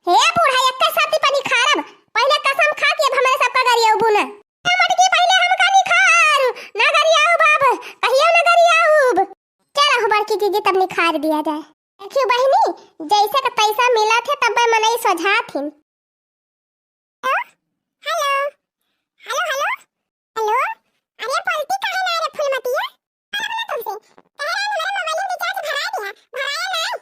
हे बूढ़ा, एक साथी पर निखारब, पहले कसम खा के अब हमरे सबका गरियउबू ना। ए मोटकी, पहले हमका निखार, ना गरियाउब अब, कहियो ना गरियाउब। चला हो बड़की जीजी, तब निखार दिया जाए। देखियो बहिनी, जैसे का पैसा मिला थे तब मनई सोझा थिन। हेलो, हेलो, हेलो, हेलो। अरे बोलती काहे ना रे फूलमतिया? अरे बोला तुमसे, कह रहा है हमारा मोबाइल में रिचार्ज भरा दिया, भराया नहीं।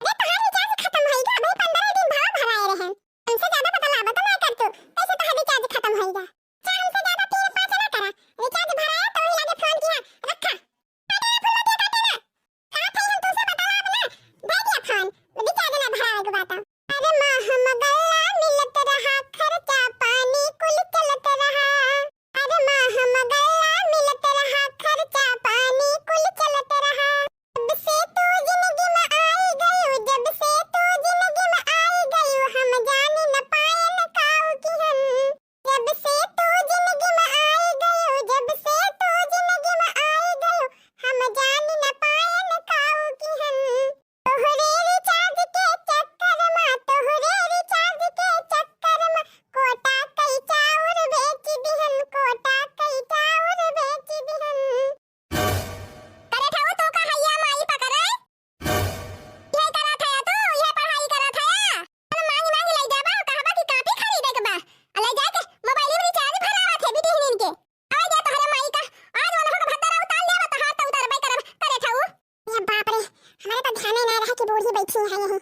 अरे तोहार रिचार्ज खत्म होइगा, अभी पंद्रह दिन भवा भराए रहे। हमसे ज्यादा बतलावा तो ना कर तू, कैसे तोहार रिचार्ज खत्म होइगा? अच्छा हमसे ज्यादा तीन पाँच ना करा, रिचार्ज भराया तो ही लगे फोन किया, रखा। काटे ना फूलमतिया, काटे ना। कहा था हम तुमसे बतलावा ना, दे दिया फोन, रिचार्ज ना भरावे के बात। अरे माह मगल्ला मिलत रहा, खर्चा पानी कुल चलत रहा। अरे माह मगल्ला मिलत रहा, कि बूढ़ी बैठी है यहीं,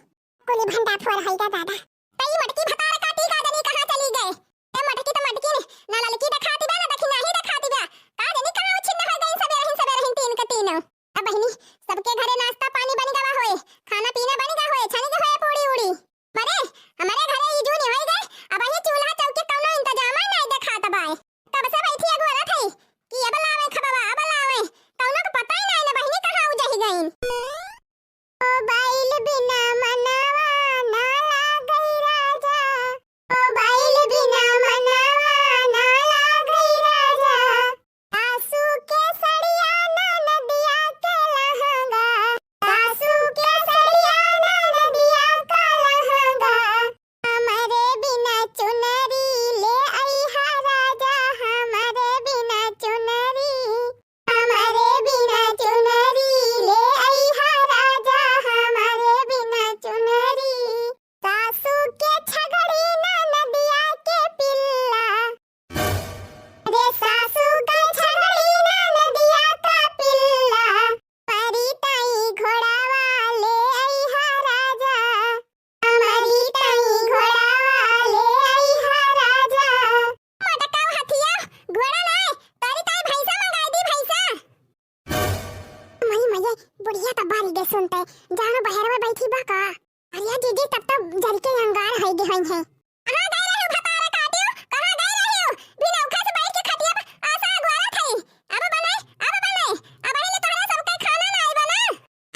कुली भंडा फोर है गा दादा। तई मटकी भतार काटी का जनी कहाँ चली गए? ए मटकी तो मटकी न, ना ललकी देखाती बा, ना दखिनाही देखाती बा। का जनी कहाँ उछिन्न हो गई सबेरहिन, सबेरहिन तीन के तीनों। अब बहिनी, सबके घरे नाश्ता पानी बन गवा होए, खाना पीना बन गवा होए, छन गए होए पूड़ी उड़ी। मरे, हमारे घरे ई जून होई गए, अब ही चूल्हा चौकी कौनो इंतजाम ही नहीं देखात बाए। कब से बैठी अगोरत है कि अब लावे खबवा, अब लावे, कौनो के पता ही नहीं ना बहिनी कहाँ उजही गईन। मोबाइल बिना मनवा ना लागई राजा, मोबाइल बिना मनवा ना लागई राजा। सासू के सड़िया ना नदिया के लहंगा, सासू के सड़िया ना नदिया का लहंगा। हमरे बिना चुनरी ले अइहा राजा, हमरे बिना चुनरी, हमरे बिना चुनरी ले अइहा राजा, हमरे बिना चुनरी। सासू के छगड़ी ना नदिया के पिल्ला, रे सासू के छगड़ी ना नदिया का पिल्ला, मरी ताई घोड़ावा ले अइहा राजा, मरी ताई घोड़ावा ले अइहा राजा। मटकाऊ हथिया, घोड़ा नाय, तोरी ताई भैंसा मंगाई दी, भैंसा। मई मये, बुढ़िया त बारी गे सुनते, जानो बहरवा बैठी बा का? अरे जीजी, तब तो जल के अंगार होई गे होई है। कहाँ गए रहे हो भतारा काटियो? कहाँ गए रहे हो? भी नौखा से बैठ के खटिया पे आशा अगोरत है। अब बनाए, अब बनाए। अब ही ले तोहरे सबके खाना ना आई बना।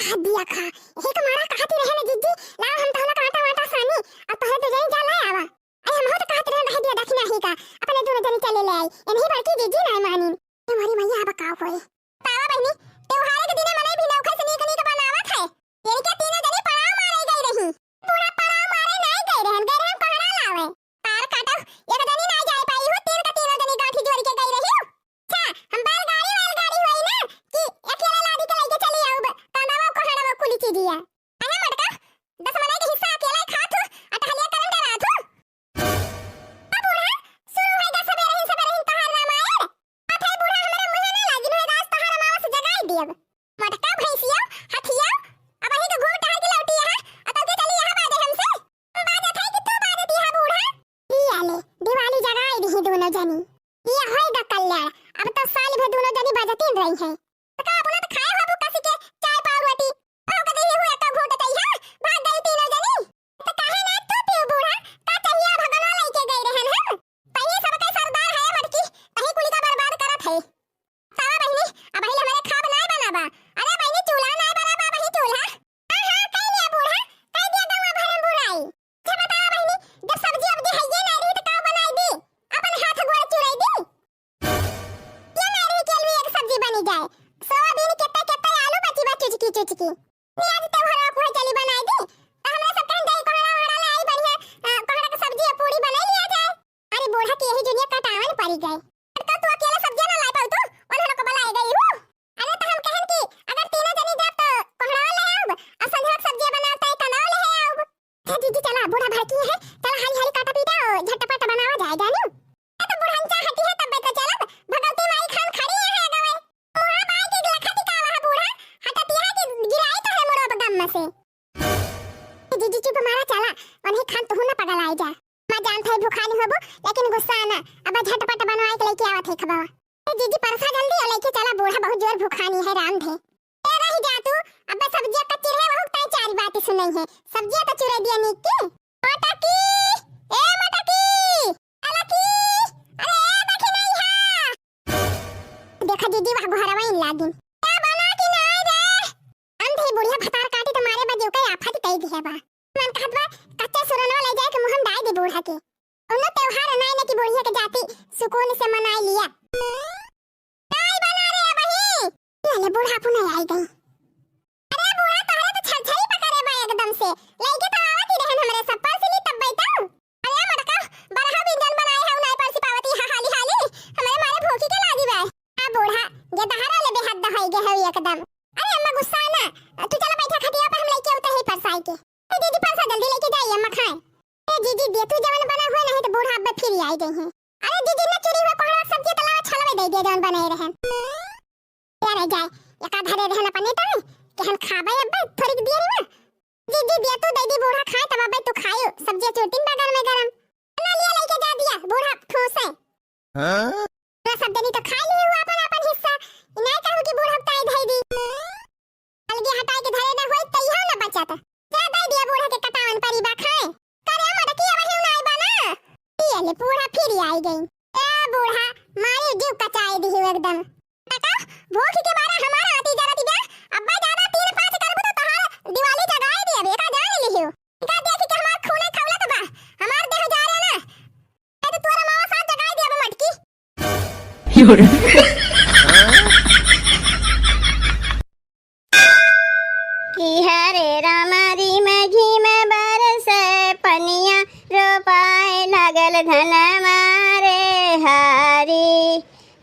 आ दिया खा, यही के मारा कहती रहे ना जीजी, लाओ हम तोहला का आटा वाटा सानी, अब तोहरे तो जाई जा ले आवा। अरे हम हो तो कहत रहे, रह दिया दखिनाही का, अपने दोनों जनी चले ले आई। ये नहीं बड़की जीजी ना मानी। ए मोरी मैया, अब का होए? तावा बहिनी, त्योहार के दिने मनई भी नौखा से नीक नीक बनावत है। तेरी के तीनों जनी पड़ाव मारे गई रही। बूढ़ा पड़ाव मारे नाई गई रहन, गई रहन कोहड़ा लावे। तार काटो, एक जनी नाई जाए पाई हो, तीन का तीनों जनी गांठी जोड़ के गई रही हो। अच्छा, हम बैलगाड़ी वैलगाड़ी होई ना कि अकेले लादी के लेके चली आऊब, कांदावा कोहड़ावा कुली चीजिया। अहे मटका, दस मनई के हिस्सा अकेले खात हो, आ टहलिया करन डरात हो। आ बूढ़ा, शुरू होई गा सबेरहिन सबेरहिन तोहार रामायण। आ भाई बूढ़ा, हमरे मुँहे ना लागिन होई, आज तोहार अमावस जगाई दियब। मटका भैंसिया, हथिया, अब अही के घूम टहल के लौटी यहाँ, आ तब के चली यहाँ बाजे हमसे। बाजत है कि तू बाजत यहाँ बूढ़ा? ई आले, दिवाली जगाई दिही दोनों जनी। ये होई गा कल्याण, अब तो साल भर दोनों जनी बाजतीन रही हैं। त का अपना त खाए हो भूखा सी के चाय पाव रोटी? ओह कदे ही हुआ का घूट तई है, भाग गई तीनों जनी। त काहे ना तू पीऊ बूढ़ा, का चाहिए भगवान लेके गई रहन हम? पहले सबके सरदार है मटकी, तही कुली का बर्बाद करत है। सावा बहिनी, अब ही हमरे खाब नाय बना बा। अरे बहिनी, चूल्हा नाय बना बा, वही चूल्हा। हाँ, हाँ, कह लिया बूढ़ा, कह दिया गौवा भर में बुराई। अच्छा बतावा बहिनी, जब सब्जी अब्जी हइये नाय रही त का बनाई दी? अपन हाथ गोड़ चुराई दी। ये नाय रही के अलवी एक सब्जी बनी जाए। सोयाबीन केत्ता केत्ता आलू बची बा चुचकी चुचकी। आज त्योहार आप वही चली बनाई दी। त हमरे सब कहीं दही कोहड़ा वोहड़ा लाई बढ़िया, अ, कोहड़ा के सब्जी और पूरी बनाई लिया जाए। अरे बूढ़ा के यही जुनिया कटावन पड़ी गए। तो तू अकेले सब्जियां ना लाई पाऊ तू, उन्होंने को बुलाए गई हूँ। अरे तो हम कहन कि अगर तीनों जनी जाब तो कोहड़ा ले आऊब और संझवा के सब्जियां बनाब तो एक अनाव ले आऊब। हे जीजी चला, बूढ़ा भड़की है, चला हाली हाली काटा पीटा और झटपट बनावा जाए जानी। ए तो बुढ़न चाहती है तब तो चलब, भगवती माई खान खड़ी है गवे। मुहा बाई के लखा टिकावा है बूढ़ा, हटतिया की गिराई तो है मुड़ो गम में से। ए जीजी चुप मारा चला, उन्हीं खान तुहू ना पगल आई जा। मैं जानत है भुखानी होबू, लेकिन गुस्सा ना, अब झटपट बनवाए के लेके आवत है खबवा। ए जीजी परसा जल्दी और लेके चला, बूढ़ा बहुत जोर भुखानी है राम धे। ए रही जा तू, अब सब्जियां कच्ची रहे, वहू ताई चारी बात सुनई है। सब्जियां तो चुरे दिया नीक के। मटकी, ए मटकी, अलकी, अरे ए देखी नहीं है। देखा जीजी वह गोहरवा इन लागिन। क्या बना कि नहीं रे? अंधी बुढ़िया भतार काटी तो मारे बा जीव का आफत कई दिया बा। मन कहत बा, कच्चे सुरनवा ले जाए के मुहम डाई दे बूढ़ा के। उन्नो त्योहार नाय ने की बुढ़िया के जाति सुकून से मनाई लिया। नाय बना रे अबही। ले ले बूढ़ा पुनः आई गई। अरे बूढ़ा तोहरे तो छरछरी पकड़े बा एकदम से। लइके तो आवत ही रहन हमरे सब परसली तब बैठा। अरे मटका, बरहा व्यंजन बनाए है, नाय परसी पावती है हाली हाली। हमरे मारे भूखी के लागी बा। आ बूढ़ा, ये दहारा ले बेहद दहाई गे है एकदम। अरे अम्मा गुस्सा ना, तू चला बैठा खटिया पे, हम लइके उतर ही परसाई के। ए दीदी, परसा जल्दी लेके जाइए, अम्मा खाए। ए दीदी, दे तू जवन बना हुए, नहीं तो बूढ़ा अब्बे फिर आई गई हैं। अरे दीदी, ना चुरी हुए कोहड़ा सब्जी तलावा छलवे दे दिया जवन बनाए रहन। यार जाए, एका धरे रहन अपने तो, कि हम खाबे अब्बे थोड़ी देर में। पबे तू खायू, सब्जिया चोटिन बा गरमे गरम। ना लिया लइके जा दिया, बूढ़ा ठूसे। हाँ? तो सब जनी तो खाई ली हुआ अपन अपन हिस्सा। ई नाय कहू कि बूढ़ा ताई धई दी। अलगे हटाए के धरे ना होई, तैहा ना बचत। जा दे दिया बूढ़ा के कटावन परी बा खाए। करे मटकी अब हिउ नाय बा ना। ये ले बूढ़ा फिर आई गई। ए बूढ़ा, मारी जीव कचाई दी हुई एकदम। काका, भूख के मारा हमारा आती जरती बा। अब्बा ज्यादा तीन पाँच करबू तो तोहार दिवाली जगाई दिया, बेटा जान ली हो। का देख के हमार खूने खौलत बा, हमार देह जा रहा ना। ए तो तोरा मामा साथ जगाई दिया बा मटकी। कि हरे रामा रिम झिम बरसे पनिया, रोपाए लागल धनवा रे हारी।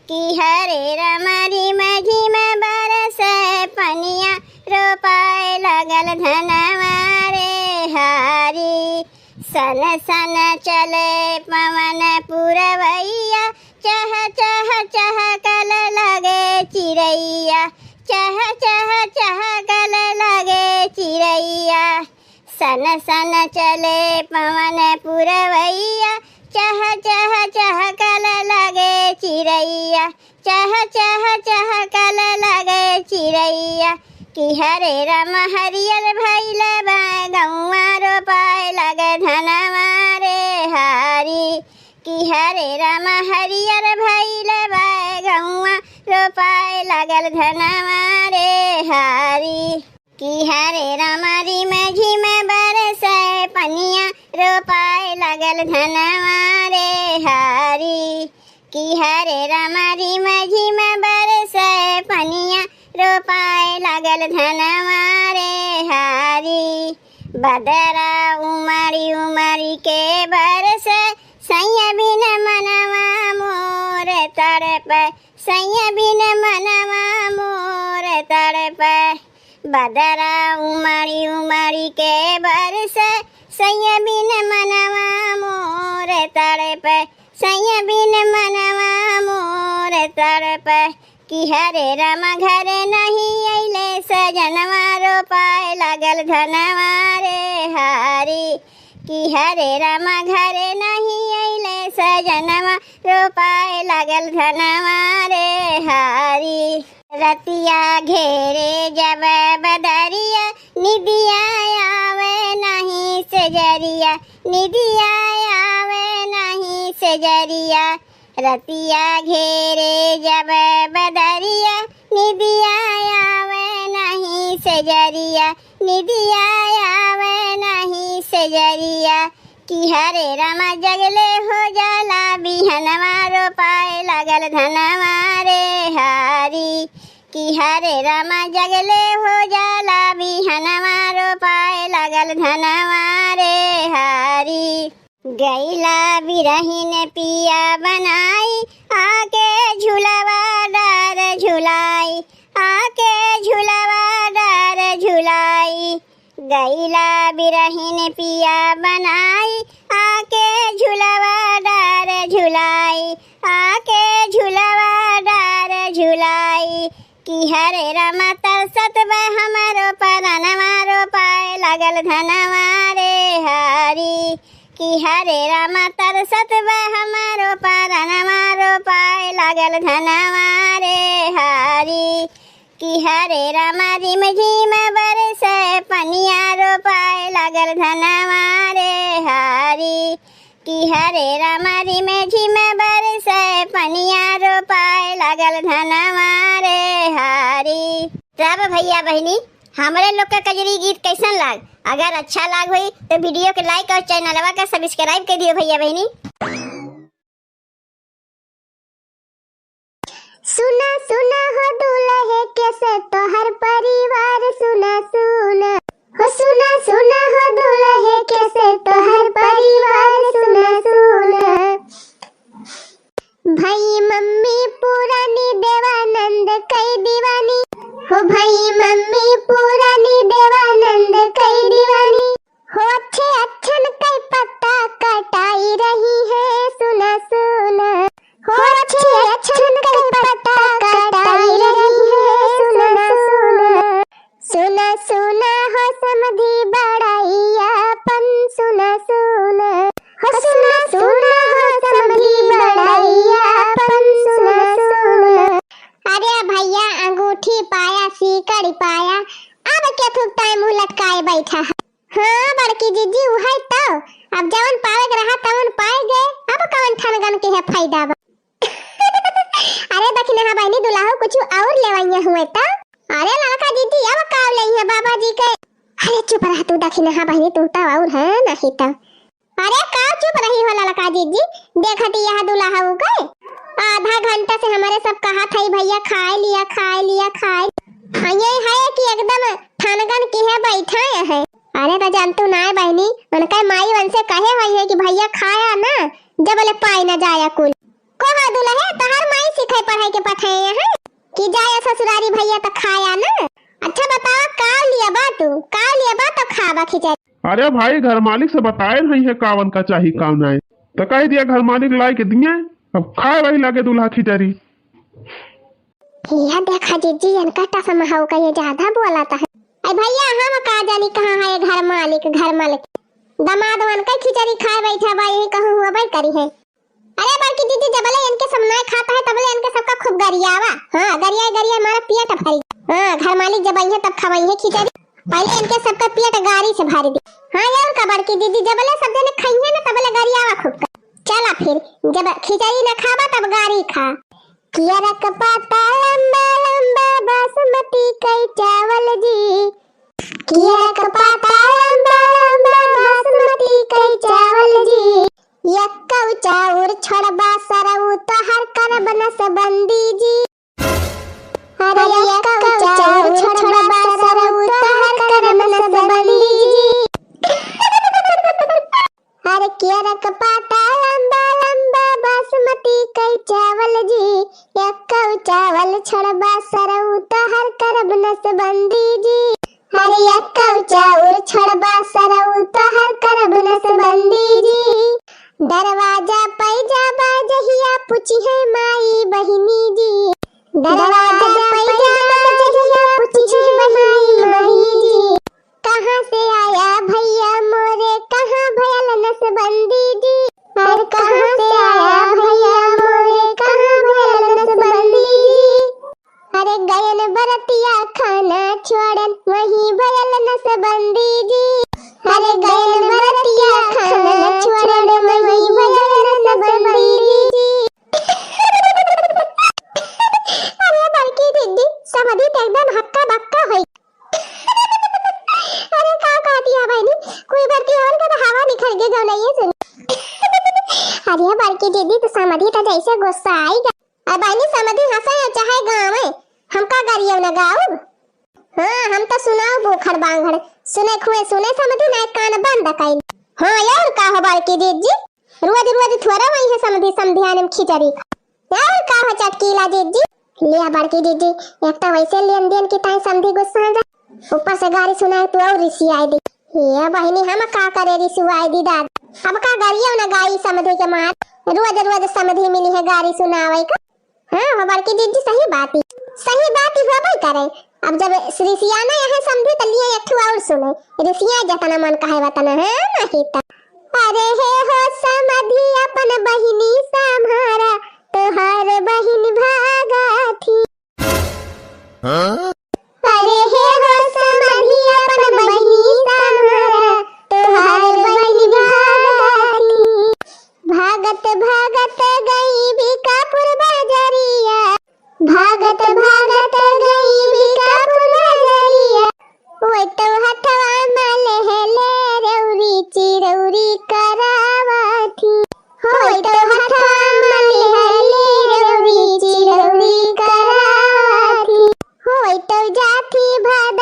कि हरे रामा रिम झिम बरसे पनिया, रोपाए लागल धनवा रे हारी। सन सन चले पवन पुरवैया, चह चह चहकल लगे चिरैया, चह चह चहकल लगे चिरैया। सन सन चले पवन पुरवैया, चह चह चहकल लगे चिरैया, चह चह चहकल लगे चिरैया। कि हरे राम हरियर भइल बा गौआ, रोपाए लगे धनवा रे हारी। कि हरे राम हरियर भइल बा गौआ, रोपाए लागल धनवा रे हारी। कि हरे राम रिम झिम बरसे पनिया, रोपाए लागल धनवा रे हारी। कि हरे राम रिम झिम बरसे पनिया, रोपाए लागल धनवा रे हारी। बदरा उमड़ी उमड़ी के बरसे, सैया बिन मनवा मोर तड़पे, सैया बिन मनवा मोर तड़पे। बदरा उमड़ी उमड़ी के बरसे, सैया बिन मनवा मोर तड़पे, सैया बिन मनवा मोर तड़पे। कि हरे राम घरे नहीं अइले सजनवा, रोपाए लागल धनवा रे हारी। कि हरे राम घरे नहीं अइले सजनवा, रोपाए लागल धनवा रे हारी। रतिया घेरे जब बदरिया, निदिया आवे नहीं सेजरिया, निदिया आवे नहीं सेजरिया। रतिया घेरे जब बदरिया, निदिया आवे नहीं सेजरिया, निदिया आवे नहीं सेजरिया। कि हरे रामा जगले हो जाला बिहनवा, रोपाए लागल धनवा रे हारी। कि हरे रामा जगले हो जाला बिहनवा, रोपाए लागल धनवा रे हारी। गइला बिरहिन पिया बनाई, आके झुलवा डार झुलाई, आके झुलवा डार झुलाई। गइला बिरहिन पिया बनाई, आके झुलवा डार झुलाई, आके झुलवा डार झुलाई। कि हरे रामा तरसत बा हमारो परनवा, रोपाए लागल धनवा रे हारी। कि हरे रामा तरसत बा हमारो परनवा, रोपाए लागल धनवा रे हारी। कि हरे रामा रिम झिम बरसे पनिया, रोपाए लागल धनवा रे हारी। कि हरे रामा रिम झिम बरसे पनिया, रोपाए लागल धनवा रे हारी। तब भइया बहिनी, हमरे लोग का कजरी गीत कैसन लाग? अगर अच्छा लाग होई तो video के like और चैनलवा का subscribe कर दियो भइया बहिनी। सुना सुना हो दुलहे के से तोहर परिवार, सुना सुना हो, सुना सुना हो दुलहे के से तोहर परिवार, सुना सुना। भई मम्मी पुरानी देवानंद कई दीवानी, हो भई मम्मी पुरानी देवानंद कई दीवानी। हो अच्छे अच्छन कई पत्ता कटाई रही है, सुना सुना। हो अच्छे अच्छन कई पत्ता कटाई रही है, सुना सुना। सुना सुना हो समधी बड़ाई आपन, पाया, अब केथू ताई मुँह लटकाए बैठा है। हाँ बड़की जिज्जी, उहै तो, अब जवन पावे के रहा तवन पाए गए, अब कवन ठनगन के है फायदा बा। अरे दखिनहा बहिनी, दुलहऊ कुछ और लेवइया हुए तो। अरे ललका जिज्जी, अब का लेइहे बाबा जी के? अरे चुप रह तू दखिनहा बहिनी, तू तो और है नहीं तो। अरे का चुप रही हो ललका जिज्जी, देखती यह दुलहऊ के आधा घंटा से हमरे सब कहत है भैया खाए लिया, खाए लिया, खाए। हाँ, ये है कि एकदम ठनगन के है बैठा है। अरे त जानतू नाय बहिनी, उनके माई उनसे कहे हुई है कि भैया खाया ना, जब ले पाई ना जाया कुल। कहो दुलहे, तोहर माई सिखाई पढ़ाई के पठाए हैं कि जाया ससुरारी भैया त खाया ना। अच्छा बतावा, का लिया बा तू, का लिया बा तो खाबा खिचड़ी। अरे भाई, घर मालिक से बताए नहीं है कावन का चाही, कावन नाय, तो कह दिया घर मालिक लाए के दिए, अब खाए वही लगे दुलहा खिचड़ी। यह देखा जिज्जी, इनका टसम हो का ये ज्यादा बोलत है। अरे भैया, हम का जानी कहाँ है घर मालिक, घर मालिक। दमाद वन का खिचड़ी खाए बैठा बा, यही कहूँ हुआ भाई करी है। अरे बड़की जिज्जी, जबले इनके सब नाय खाता है, तबले इनके सबका खूब गरियावा। हाँ, गरियाए, गरियाए हमारा पेट भरी। हाँ, घर मालिक जब आई है, तब खवाई है खिचड़ी। पहले इनके सबका पेट गारी से भर दी। हाँ, और का बड़की जिज्जी, जबले सब जने खाई है ना, तबले गरियावा खूब कर। चला फिर, जब खिचड़ी ना खाबा, तब गारी खा। कियरक पाता लंबा लंबा बासमती कई चावल जी। कियरक पाता लंबा लंबा बासमती कई चावल जी। यक्कौ चाउर छोड़बा सरऊ तोहर करब नसबंदी जी। अरे यक्कौ चाउर छोड़बा सरऊ तोहर करब नसबंदी जी। अरे कियरक पाता लंबा लंबा बासमती कई चावल जी, यक्कौ चावल छोड़बा सरऊ तोहर करब नसबंदी जी। अरे यक्कौ चाउर छोड़बा सरऊ तोहर करब नसबंदी जी। दरवाजा पै जाबा जहिया पूछी है माई बहिनी जी। दरवाजा पै जाबा जहिया पूछी है माई बहिनी जी। कहाँ से आया भैया मोरे, कहाँ भयल नसबंदी जी? अरे कहाँ से आया भैया मोरे, कहाँ भयल नसबंदी जी? अरे गयन बरतिया खाना छोड़न, वहीं भयल नसबंदी जी। अरे गयन बरतिया खाना छोड़न, वहीं भयल नसबंदी जी। अरे बड़की दीदी, समधी तो एकदम हक्का बक्का होई। अरे का कहती है बहिनी, कोई बरती हवन का तो हवा निकल के गौनइये सुन। अरे बड़की दीदी, तो समधी तो जैसे गुस्सा आई गा। अब बहिनी समधी हंसे चाहे गावे, हमका गरियो न गाउब। हाँ, हम तो सुनाउब उखड़ बांगड़, सुने खुए सुने समधी, नाय कान बंद कइल। हाँ, और का हो बड़की दीदी, रोज रोज थोड़ा वही है समधी समधियाने में खिचड़ी खा। और का हो चटकीला दीदी? लिया बड़की दीदी, एक तो वैसे लेन देन की ताई समधी गुस्सा जा, ऊपर से गारी सुनाए तू और रिसियाए दी। ये बहिनी हम का करे रिसियाए दी दादा, अब का गरियो न गाई समधी के मार, रोज रोज समधी मिली है गारी सुनावे का। हाँ हो बड़की दीदी, सही बात ही, सही बात ही होबे करे। अब जब रिसियाना यहाँ समधी त लिया एक ठो और सुने, रिसिया जतना मन कहे वतना है नहीं त। अरे हे हो समधी अपन बहिनी सम्हारा, तोहार बहिन भागा थी। हाँ? अरे हे हो समधी अपन बहिनी सम्हारा, तोहार बहिन भागा थी। भागत भागत गई बीकापुर बाजरिया, भागत भागत गई बीकापुर बाजरिया। ओए तो हथवा में लेहले रौरी चिरौरी करावा थी। होय तो हथवा में लेहले रौरी चिरौरी करावा थी। होय तो जाथी भाद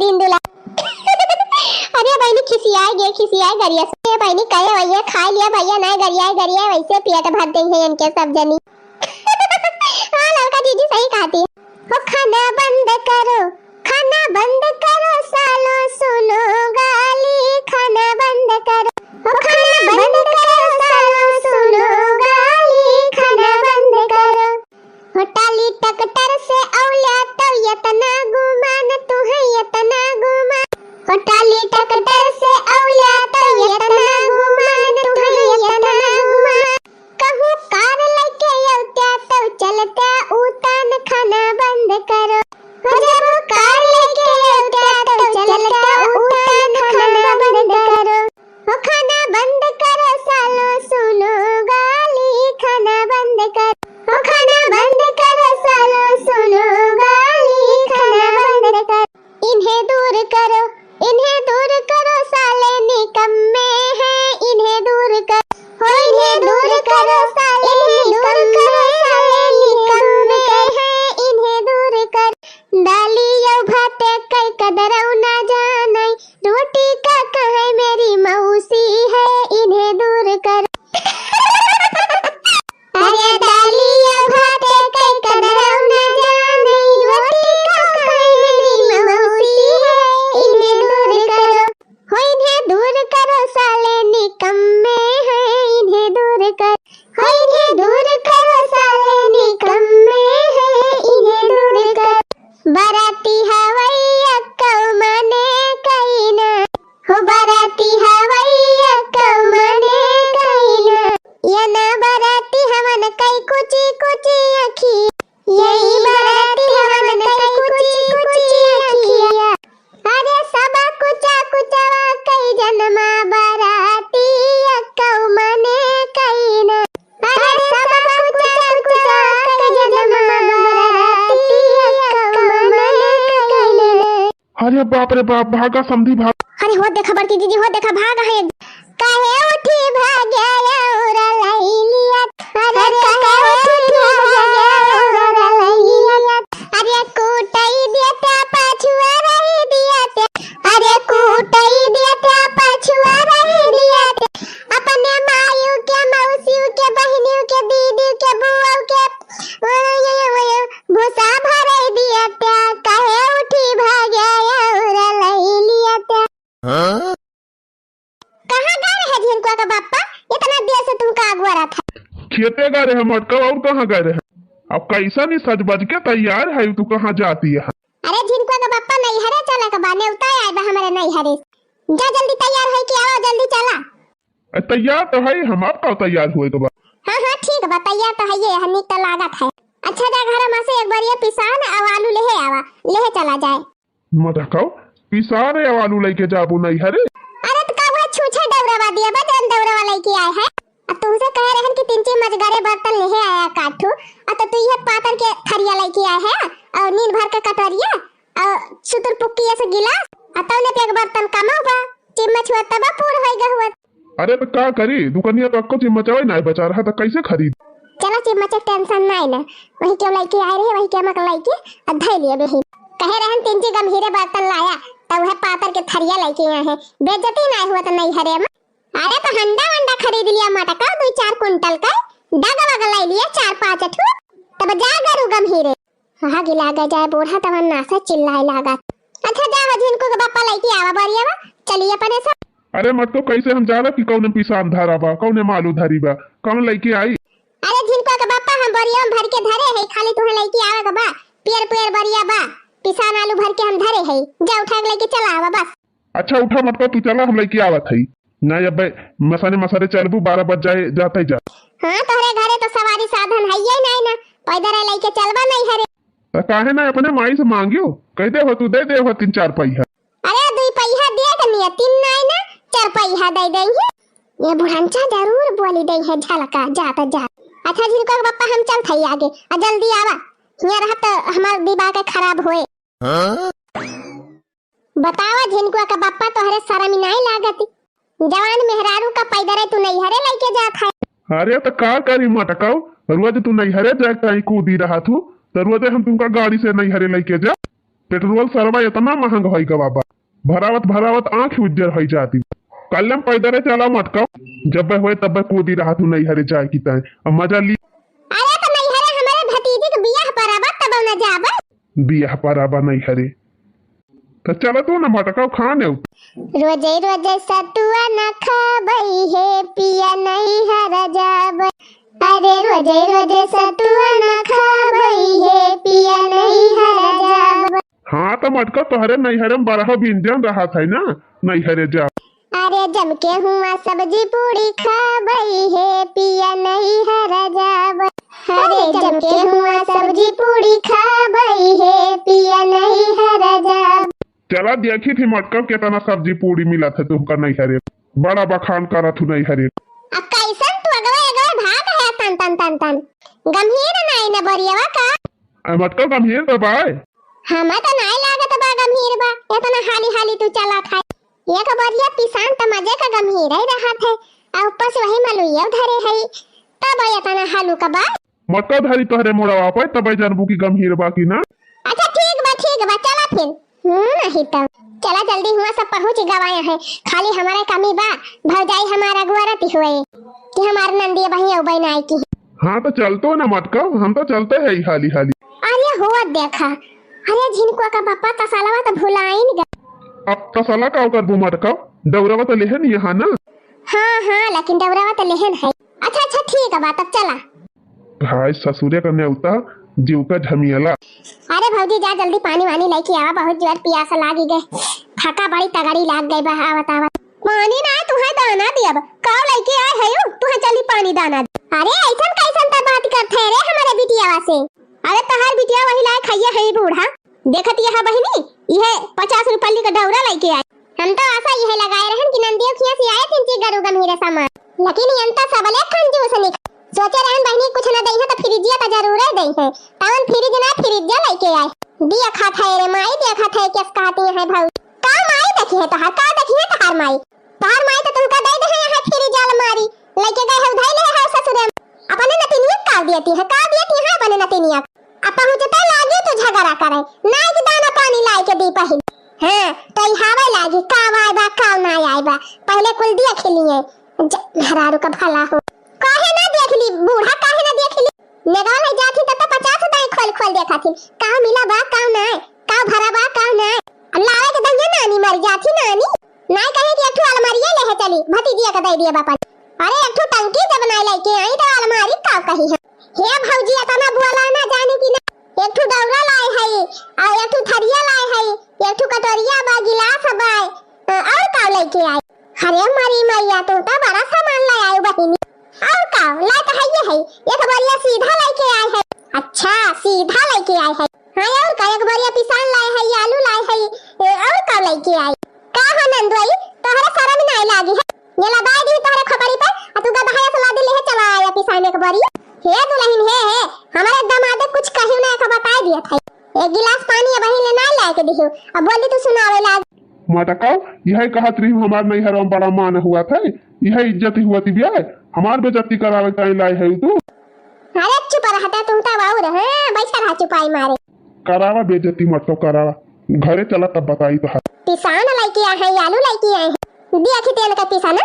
तीन दुला। अरे बहिनी, खिसियाए गे, खिसियाए गरिया से। ए बहिनी, कहे वही खाए लिया भैया, नाहीं गरियाए, गरियाए, वैसे पेट भर देइहैं इनके सब जनी। हाँ, ललका जीजी सही कहती है। हो खाना बंद करो, खाना बंद करो, सालो सुनो गाली, खाना बंद करो। हो खाना बंद करो, सालो सुनो गाली, खाना बंद करो। हो टाली ट्रैक्टर से औल्या तो यतना गुमान, तुहैं यतना गुमान। हो टाली ट्रैक्टर से औल्या तो यतना गुमान, तुहैं यतना गुमान। कहूँ कार लइके औत्या तो चलत्या उतान, खाना बंद करो। हो जब कार लइके औत्या तो चलत्या उतान, खाना बंद करो। हो खाना बंद करो सालो सुनो गाली, खाना बंद करो। हो खाना बंद करो सालो सुनो गाली, खाना बंद करो। इन्हें दूर करो, इन्हें दूर करो, साले निकम्मे हैं, इन्हें दूर करो। हो इन्हें दूर करो, साले निकम्मे हैं, इन्हें दूर करो। डाली यौ भाते कई कदरौ ना जानै, रोटी का कहै मेरी मौसी है, इन्हें दूर करो। अरे डाली यौ भाते कई कदरौ ना जानै, रोटी का कहै मेरी मौसी है, इन्हें दूर करो। हो इन्हें दूर करो, साले निकम्मे हैं, इन्हें दूर करो। हो इन्हें दूर करो, साले निकम्मे हैं, इन्हें दूर करो। बराती हवै अक्कौ मने कइना, हो बराती हवै अक्कौ मने कइना। ये ना बराती हवन कई कुची कुची अखी, यही बराती हवन कई कुची कुची अखिया। अरे सबा कुचा कुचवा कई जनमा बराती अक्कौ मने कइना। अरे सबा कुचा कुचवा कई जनमा बराती अक्कौ मने कइना। अरे बाप रे बाप, भागा समधी भाग। अरे हो देखा बड़की दीदी, हो देखा भागा है। काहे उठी भाग्या और लैलिया, अरे काहे उठी भाग्या और लैलिया। अरे कूटई दिया त्या पाछुआ रही दिया त्या, अरे कूटई दिया त्या पाछुआ रही दिया त्या। अपने मायू के, मौसियों के, बहिनियों के, दीदी के, बुआऊ के, ओ, ये, ये, वो, ये, भूसा भरई दिया त्या, काहे उठी भाग्या और लैलिया त्या। हाँ? कहाँ गए रहे झिनकुआ का बापा? इतना देर से तुमका अगुआ रहा था। खेते गए रहे मटका, और कहाँ गए रहे? अब कैसा नहीं सज बज के तैयार है, तू कहाँ जाती है? अरे झिनकुआ का बापा, नैहरे चला के बा, नेवता आए बा हमारे नैहरे। जा जल्दी तैयार है कि आवा, जल्दी चला। अरे तैयार तो है हम, अब का तैयार हुए के बा? हाँ, हाँ, ठीक बा, तैयार तो है ये, हमी तो लागत है। अच्छा जा घर में से एक बार ये पिसान और आलू लेहे आवा, लेहे चला जाए। मटकौ, पिसान या आलू लइके जाबू नैहरे? अरे त का हुआ, छूछे डौरवा दिया बा, जौन डौरवा लइके आए है। अब तुमसे कहे रहन कि तीन चीज मजगरे बर्तन लेहे आया काठू, अब तो तू ये पातर के थरिया लइके आए है, और नींद भर के कटोरिया, और सुतुर पुक्की ऐसे गिलास, और तौने पे एक बर्तन कमौ बा, चिम्मच हुआ तब पूर होई गहुआ। अरे त का करी, दुकनिया तो अक्को चिम्मचवे नाय बचा रहा, त कैसे खरीद? चला चिम्मच के tension नाय ना, वही के लइके आए रहे, वही के मक लइके आ धइ लिए बेही। कहे रहन तीन ची गंभीरे बर्तन लाया, त वह पातर के थरिया लइके आए हैं, बेइज्जती नाय हुआ त नैहरे में। अरे त हंडा वंडा खरीद लिया मटका, दो चार कुंटल का, डग वग लइ लिया चार पाँच ठू, तब जा गरू गंभीरे। आग लागे जाए बूढ़ा तवन नासे चिल्लाए लागत। अच्छा जा हो झिनकू के बापा लइके आवा बरियावा, चली अपने सब। अरे मटको, कैसे हम जानब कि कौने पिसान धरा बा, कौने मालू धरी बा, कौन लइके आई? अरे झिनकू के बापा हम बरियावा भर के धरे है, खाली तुहे लइके आवे के बा, पियर पियर बरिया बा, पिसान आलू भर के हम धरे है, जा उठा के लइके चला आवा बस। अच्छा उठा मटका, तू चला, हम लइके आवत हई। नाहीं अबे मसने मसरे चलबू, बारह बज जाए जाते जा। हाँ, तोहरे घरे तो सवारी साधन हइये नाहीं ना, पैदल लइके चलबा नैहरे। त काहे ना अपने माई से मांगियो, कह दे हो तू दे दे हो तीन चार पैहा। अरे दुई पैहा दे के निया, तीन नाहीं ना, चार पैहा दे दे ही। ये बुढ़नचा जरूर बोली दे है झलका, जात जात। अच्छा झिनकू के बापा हम चलत हई आगे, आ जल्दी आवा, हियाँ रहत त हमार दिमाग खराब होए। हाँ? बतावा झिनकुआ का बापा, तोहरे शरम नाहीं लागत? जवान मेहरारू का पैदरे तू नैहरे लइके जात है। अरे त का करी मटकाऊ, रोज तू नैहरे जाए ताई कूदी रहत हू, त रोजे हम तुमका गाड़ी से नैहरे लइके जा। पेट्रोल सरवा एतना महंग होइ गवा बा, भरावत भरावत आँख उज्जर होइ जाती। कल्लम पैदरे चला मटकव, जब्बे होए तब्बे कूदी रहा तू नैहरे जाए की तय। अब मजा ली। अरे तो नैहरे हमरे भतीजी के बियाह पराबा तब न जाबे। बियाह पराबा नैहरे। तो चला तू न मटकव खाने। रोजे रोजे सतुआ न खाबई हे पिया नैहर जाबे। अरे रोजे रोजे सतुआ न खाबई हे पिया नैहर जाबे। हाँ, त मटका तोहरे नैहरे में बरहा बिंजन रहत है ना, नैहरे जा। अरे जम के हुआ सब्जी पूड़ी खाबई हे पिया नैहर जाब। अरे जम के हुआ सब्जी पूड़ी खाबई हे पिया नैहर जाब। चला देखी थी मटका केतना सब्जी पूड़ी मिलत है तुमका नैहरे। बड़ा बखान करत हूँ नैहरे। आ कैसन तू अगवे अगवे भाग है तन तन तन तन। गंभीर नाई न बरियवा का। आ मटका गंभीर तो बाय। हमें तो नाई लागत बा गंभीर बा, एतना हाली हाली तू चलत है। एक बरिया पिसान त मजे का गंभीर ही रहत है, आ ऊपर से वही मलुइया धरे है, तब एतना हालू का बा। मटका धरी तोहरे मोड़वा पे, तबे जानबू कि गंभीर बा कि ना। अच्छा ठीक बा, ठीक बा, चला फिर। हम्म, नहीं तो। चला जल्दी हुआ सब पहुँच गवाया है, खाली हमारे कमी बा, भौजाई हमारा गुआरती हुए कि हमार नंदिया बहिया उबई ना आई की। हाँ, तो चलतो ना मटका, हम तो चलते है हाली हाली। अरे हुआ देखा, अरे झिनकुआ का पापा तसलवा तो भुलाइन गा। अब तसला का करबू मटका, डौरवा तो लेहन यहाँ ना। हाँ, हाँ, लेकिन डौरवा तो लेहन है। अच्छा, अच्छा, ठीक है बा, तब चला। हाय ससुरे का नेवता, जीव का झमियला। अरे भौजी जा जल्दी पानी वानी लेके आवा, बहुत जोर पियास लागी गए, थका बड़ी तगड़ी लाग गई बा। आवत आवत पानी ना तुहे दाना दियब, काव लेके आए है यू, तुहे चली पानी दाना दे। अरे ऐसन कैसन त बात करत है रे हमारे बिटियावा से। अरे तहार बिटिया वही लायक है, है बूढ़ा। देखत यह बहिनी, यह पचास रुपया का डौरा लेके आए। हम तो आशा यह लगाए रहन कि नंदियो खिया से आए थिन ची गरु गंभीर सामान, लेकिन यन तो सबले कंजूस निक। सोचे रहन बहिनी कुछ न दई है तो फ्रिजिया तो जरूर दई है, तवन फ्रिज ना फ्रिजिया लेके आए। देखत है रे माई, देखत है किस कहती है भाऊ। का माई देखी है तोहार, का देखी है तोहार माई? तोहार माई तो तुमका दे दे है यहाँ फ्रिज अलमारी, लेके गए है उधाई ले है ससुरे में। अपने नतिनिया का दियती है, का दियती है अपने नतिनिया? अब पहुँचते लागी तू झगड़ा करे, नाई के दाना पानी लाई के दी पहिल। हाँ, तो ई हावे लागी, का आए बा, का ना आए बा, पहले कुल देख लिए। ज-, मेहरारू का भला हो। काहे ना देख ली, बूढ़ा काहे ना देख ली? नेगवा ले जाथी त, त पचास दाई खोल खोल देखा थी, का मिला बा, का ना, का भरा बा, का ना। अब लावे के दहिया नानी मर जाथी नानी। नाई कहे कि एक ठो अलमारिये लेहे चली, भतीजिया के दे दिए बापन। अरे एक ठो टंकी जब नाई लेके आई तो अलमारी का कही है? हे भौजी, एतना बोला ना जाने की ना। एक ठो दौरा लाए है, और एक ठो थरिया लाए है, एक ठो कटोरिया बा, गिलास बा, अ, और का लेके आई? अरे मरी मैया, तू तो बड़ा सामान ले आयो बहिनी। और का, लाए तो है ये है, एक बोरिया सीधा लेके आए है। अच्छा, सीधा लेके आए है। हाँ, और का, एक बोरिया पिसान लाए है, आलू लाए है, ए, और का लेके आई? का हो नंदोई, तोहरे शरम नाई लागी है? ये लगाए दी तोहरे खोपड़ी पे, आ तू गदहाया से लादी लेहे चला आया पिसान एक बोरी। हे दुल्हन, हे, हे, हमारे दामाद कुछ कहियो ना, एक बताए दिया था। एक गिलास पानी अबही ले ना लाए के दिहो, अब बोली तू सुनावे लाग। मटकाओ, यही कहत रही हूँ, हमार नैहर में बड़ा मान हुआ था, यही इज्जत हुआ थी ब्याह, हमार बेइज्जती करावे ताई लाए है तू। अरे चुप रहता तू तो बाऊ रहे, बैठा रहा चुपाई मारे। करावा बेइज्जती मटकाओ, करावा, घरे चला तब बताई तो है। पिसान लेके आए हैं, आलू लेके आए हैं, देखी तेल का पिसान।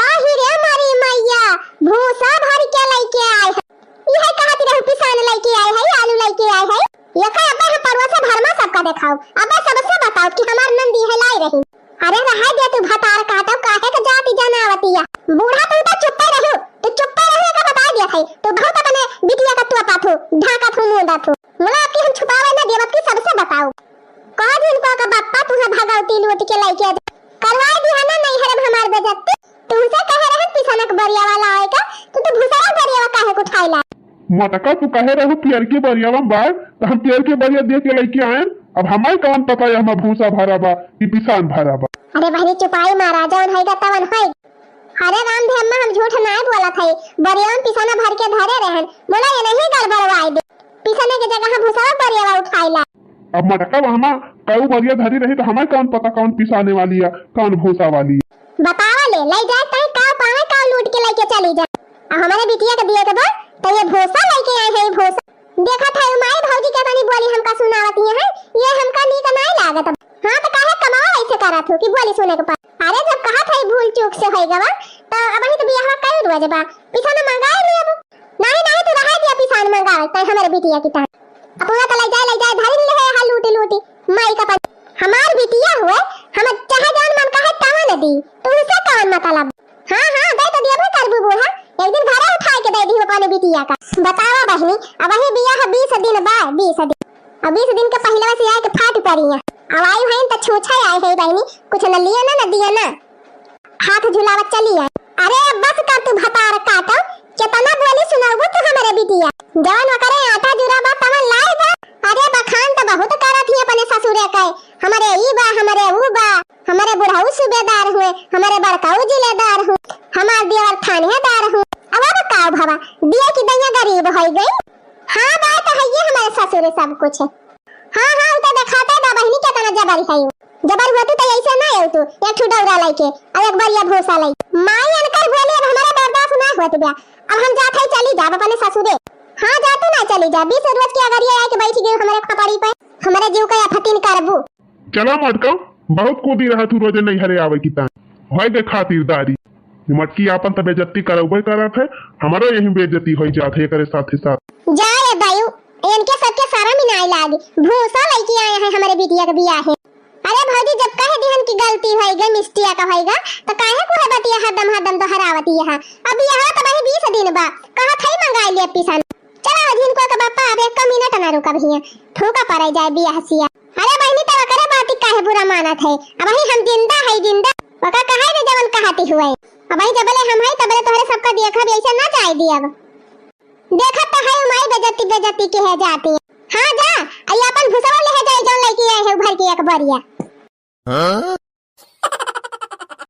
आही रे मारी मैया, भूसा भर के लेके आए हैं। इहे कहत रहू पिसान लइके आए है, आलू लइके आए है। ये का अब्बे हम परोसे भरमा सबका देखाओ, अब्बे सबसे बताओ कि हमार नंदी है लाई रही। अरे रहे दे तू भतार काटो, काहे के जाति जनावतिया। बूढ़ा तू तो चुप्पे रहू, तू चुप्पे रहू, एका बता दिया है। तू बहुत अपने बिटिया का तोपा थू, ढाका थू, मुंदा थू। मुला आपकी हम छुपावे ना देवत की सबसे बताओ। कह दिन को का बप्पा तुहे भगवती लूट के लइके जा। करवाए दिया ना नैहर में हमार बेइज्जती। तुमसे कहे रहन पिसनक बरिया वाला आए का, तो तू भूसवा बरिया काहे को उठाइला? मटका तू कहे रहू पियर के बरिया में बाय, तो हम पियर के बरिया दे के लइके आए। अब हमारे कौन पता है हमार भूसा भरा बा कि पिसान भरा बा? अरे बहनी चुपाई मारा, जौन है का तवन है। अरे राम धे अम्मा, हम झूठ नाय बोलत है, बरिया में पिसाना भर के धरे रहन, बोला ये नहीं गड़बड़वाए दे। पिसने के जगह भूसवा बरिया उठाइला। अब मटका वहमा कऊ बरिया धरी रही तो हमें कौन पता कौन पिसाने वाली है, कौन भूसा वाली है। बतावा ले, ले जाए तई का पावे का लूट के लेके चली जा। अब हमारे बिटिया के दिए के बाद तो ये भूसा लेके आए हैं, ये भूसा। देखा था माई भौजी के तनी बोली हमका सुनावती है, ये हमका नीक कि बोली सुने के पा। अरे जब कहा था भूल चूक से होई गवा, तो अबही तो बियाह कई रोज बा, पिसान मंगाई ले अब। नहीं, नहीं, तू रहा दिया पिसान मंगावे, तै हमरे बिटिया की तान। अपना तो ले जाए, ले जाए, धरी ले है, हा लूटी, लूटी, माई का पन। हमार बिटिया हुए, हम चाहे जौन मन कहे तवन दी, तुमसे कौन मतलब? हाँ, हाँ, दे तो दिया भाई करबू बूढ़ा, एक दिन घरे उठाए के दे दी अपने बिटिया का। बतावा बहिनी, अबही बियाह बीस दिन बा, बीस दिन। अब बीस दिन के पहिले से आए के फाट पड़ी है। अब आई है तो छूछे आए है बहिनी, कुछ न लिया ना, न दिया ना। हाथ झुलावत चली आए। अरे बस कर तू भतार काटो, केतना बोली सुनाबू तू हमरे बिटिया। जवन ओकरे आटा जुरा बा तवन लाई बा। अरे बखान तो बहुत करत ही अपने ससुरे के, हमरे ई बा, हमरे ऊ बा, हमरे बुढ़ऊ सूबेदार हुए, हमरे बड़काऊ जिलेदार हुए, हमार देवर थानेदार हुए। अब अब का भवा, दिए की दैया गरीब होई गई। हाँ बात है ये हमरे ससुरे सब कुछ। हाँ, हाँ, उ तो देखाते बा बहिनी केतना जबर है उ। जबर होती तो ऐसे ना आऊ तू, एक ठू डौरा लइके, अब एक बरिया भूसा लइके। माई अनकर बोली अब हमारा बर्दाश्त ना होत बा। अब हम जात है चली जाब अपने ससुरे। हाँ, जा तू ना चली जा, बीस रोज के अगरिया आके बैठ गई हमारे खपड़ी पे, हमारे जीव का आफतीन करबू। चला मटका, बहुत कूदी रहा तू रोजे नैहरे आवे की तान। होय दे खातिरदारी। ये मटकी आपन त बेइज्जती करउबे करत है, हमरो यही बेइज्जती होई जात है एकरे साथे साथ। जा रे दायू, इनके सबके शरम ही नाई लागी। भूसा लइके आए हैं हमरे बिटिया के बियाहे। अरे भौजी, जब कह दिहन कि गलती होई गई, mistake होई गा, तो काहे को है बतिया हरदम हरदम दोहरावती है? अब बियाह तो वही बीस दिन बा, कहा थई मंगाई ले पिसान। चला हो झिनको के बापा, अब एक मिनट ना रुकब हिया, फूका पड़े जाए बियाह सिया। अरे बहिनी, तब ओकरे बात काहे बुरा मानत है? अबही हम जिंदा है, जिंदा। ओका कहे रे जवन कहती हुए। अबही जबले हम है, तबले तोहरे सबका देखब, ऐसे ना जाए दियब। देखत तो है, माई बेइज्जती, बेइज्जती के है जाती। हाँ जा, आई अपन भुसवा ले है जाए, जौन लइके आए है भर के एक बरिया। हाँ?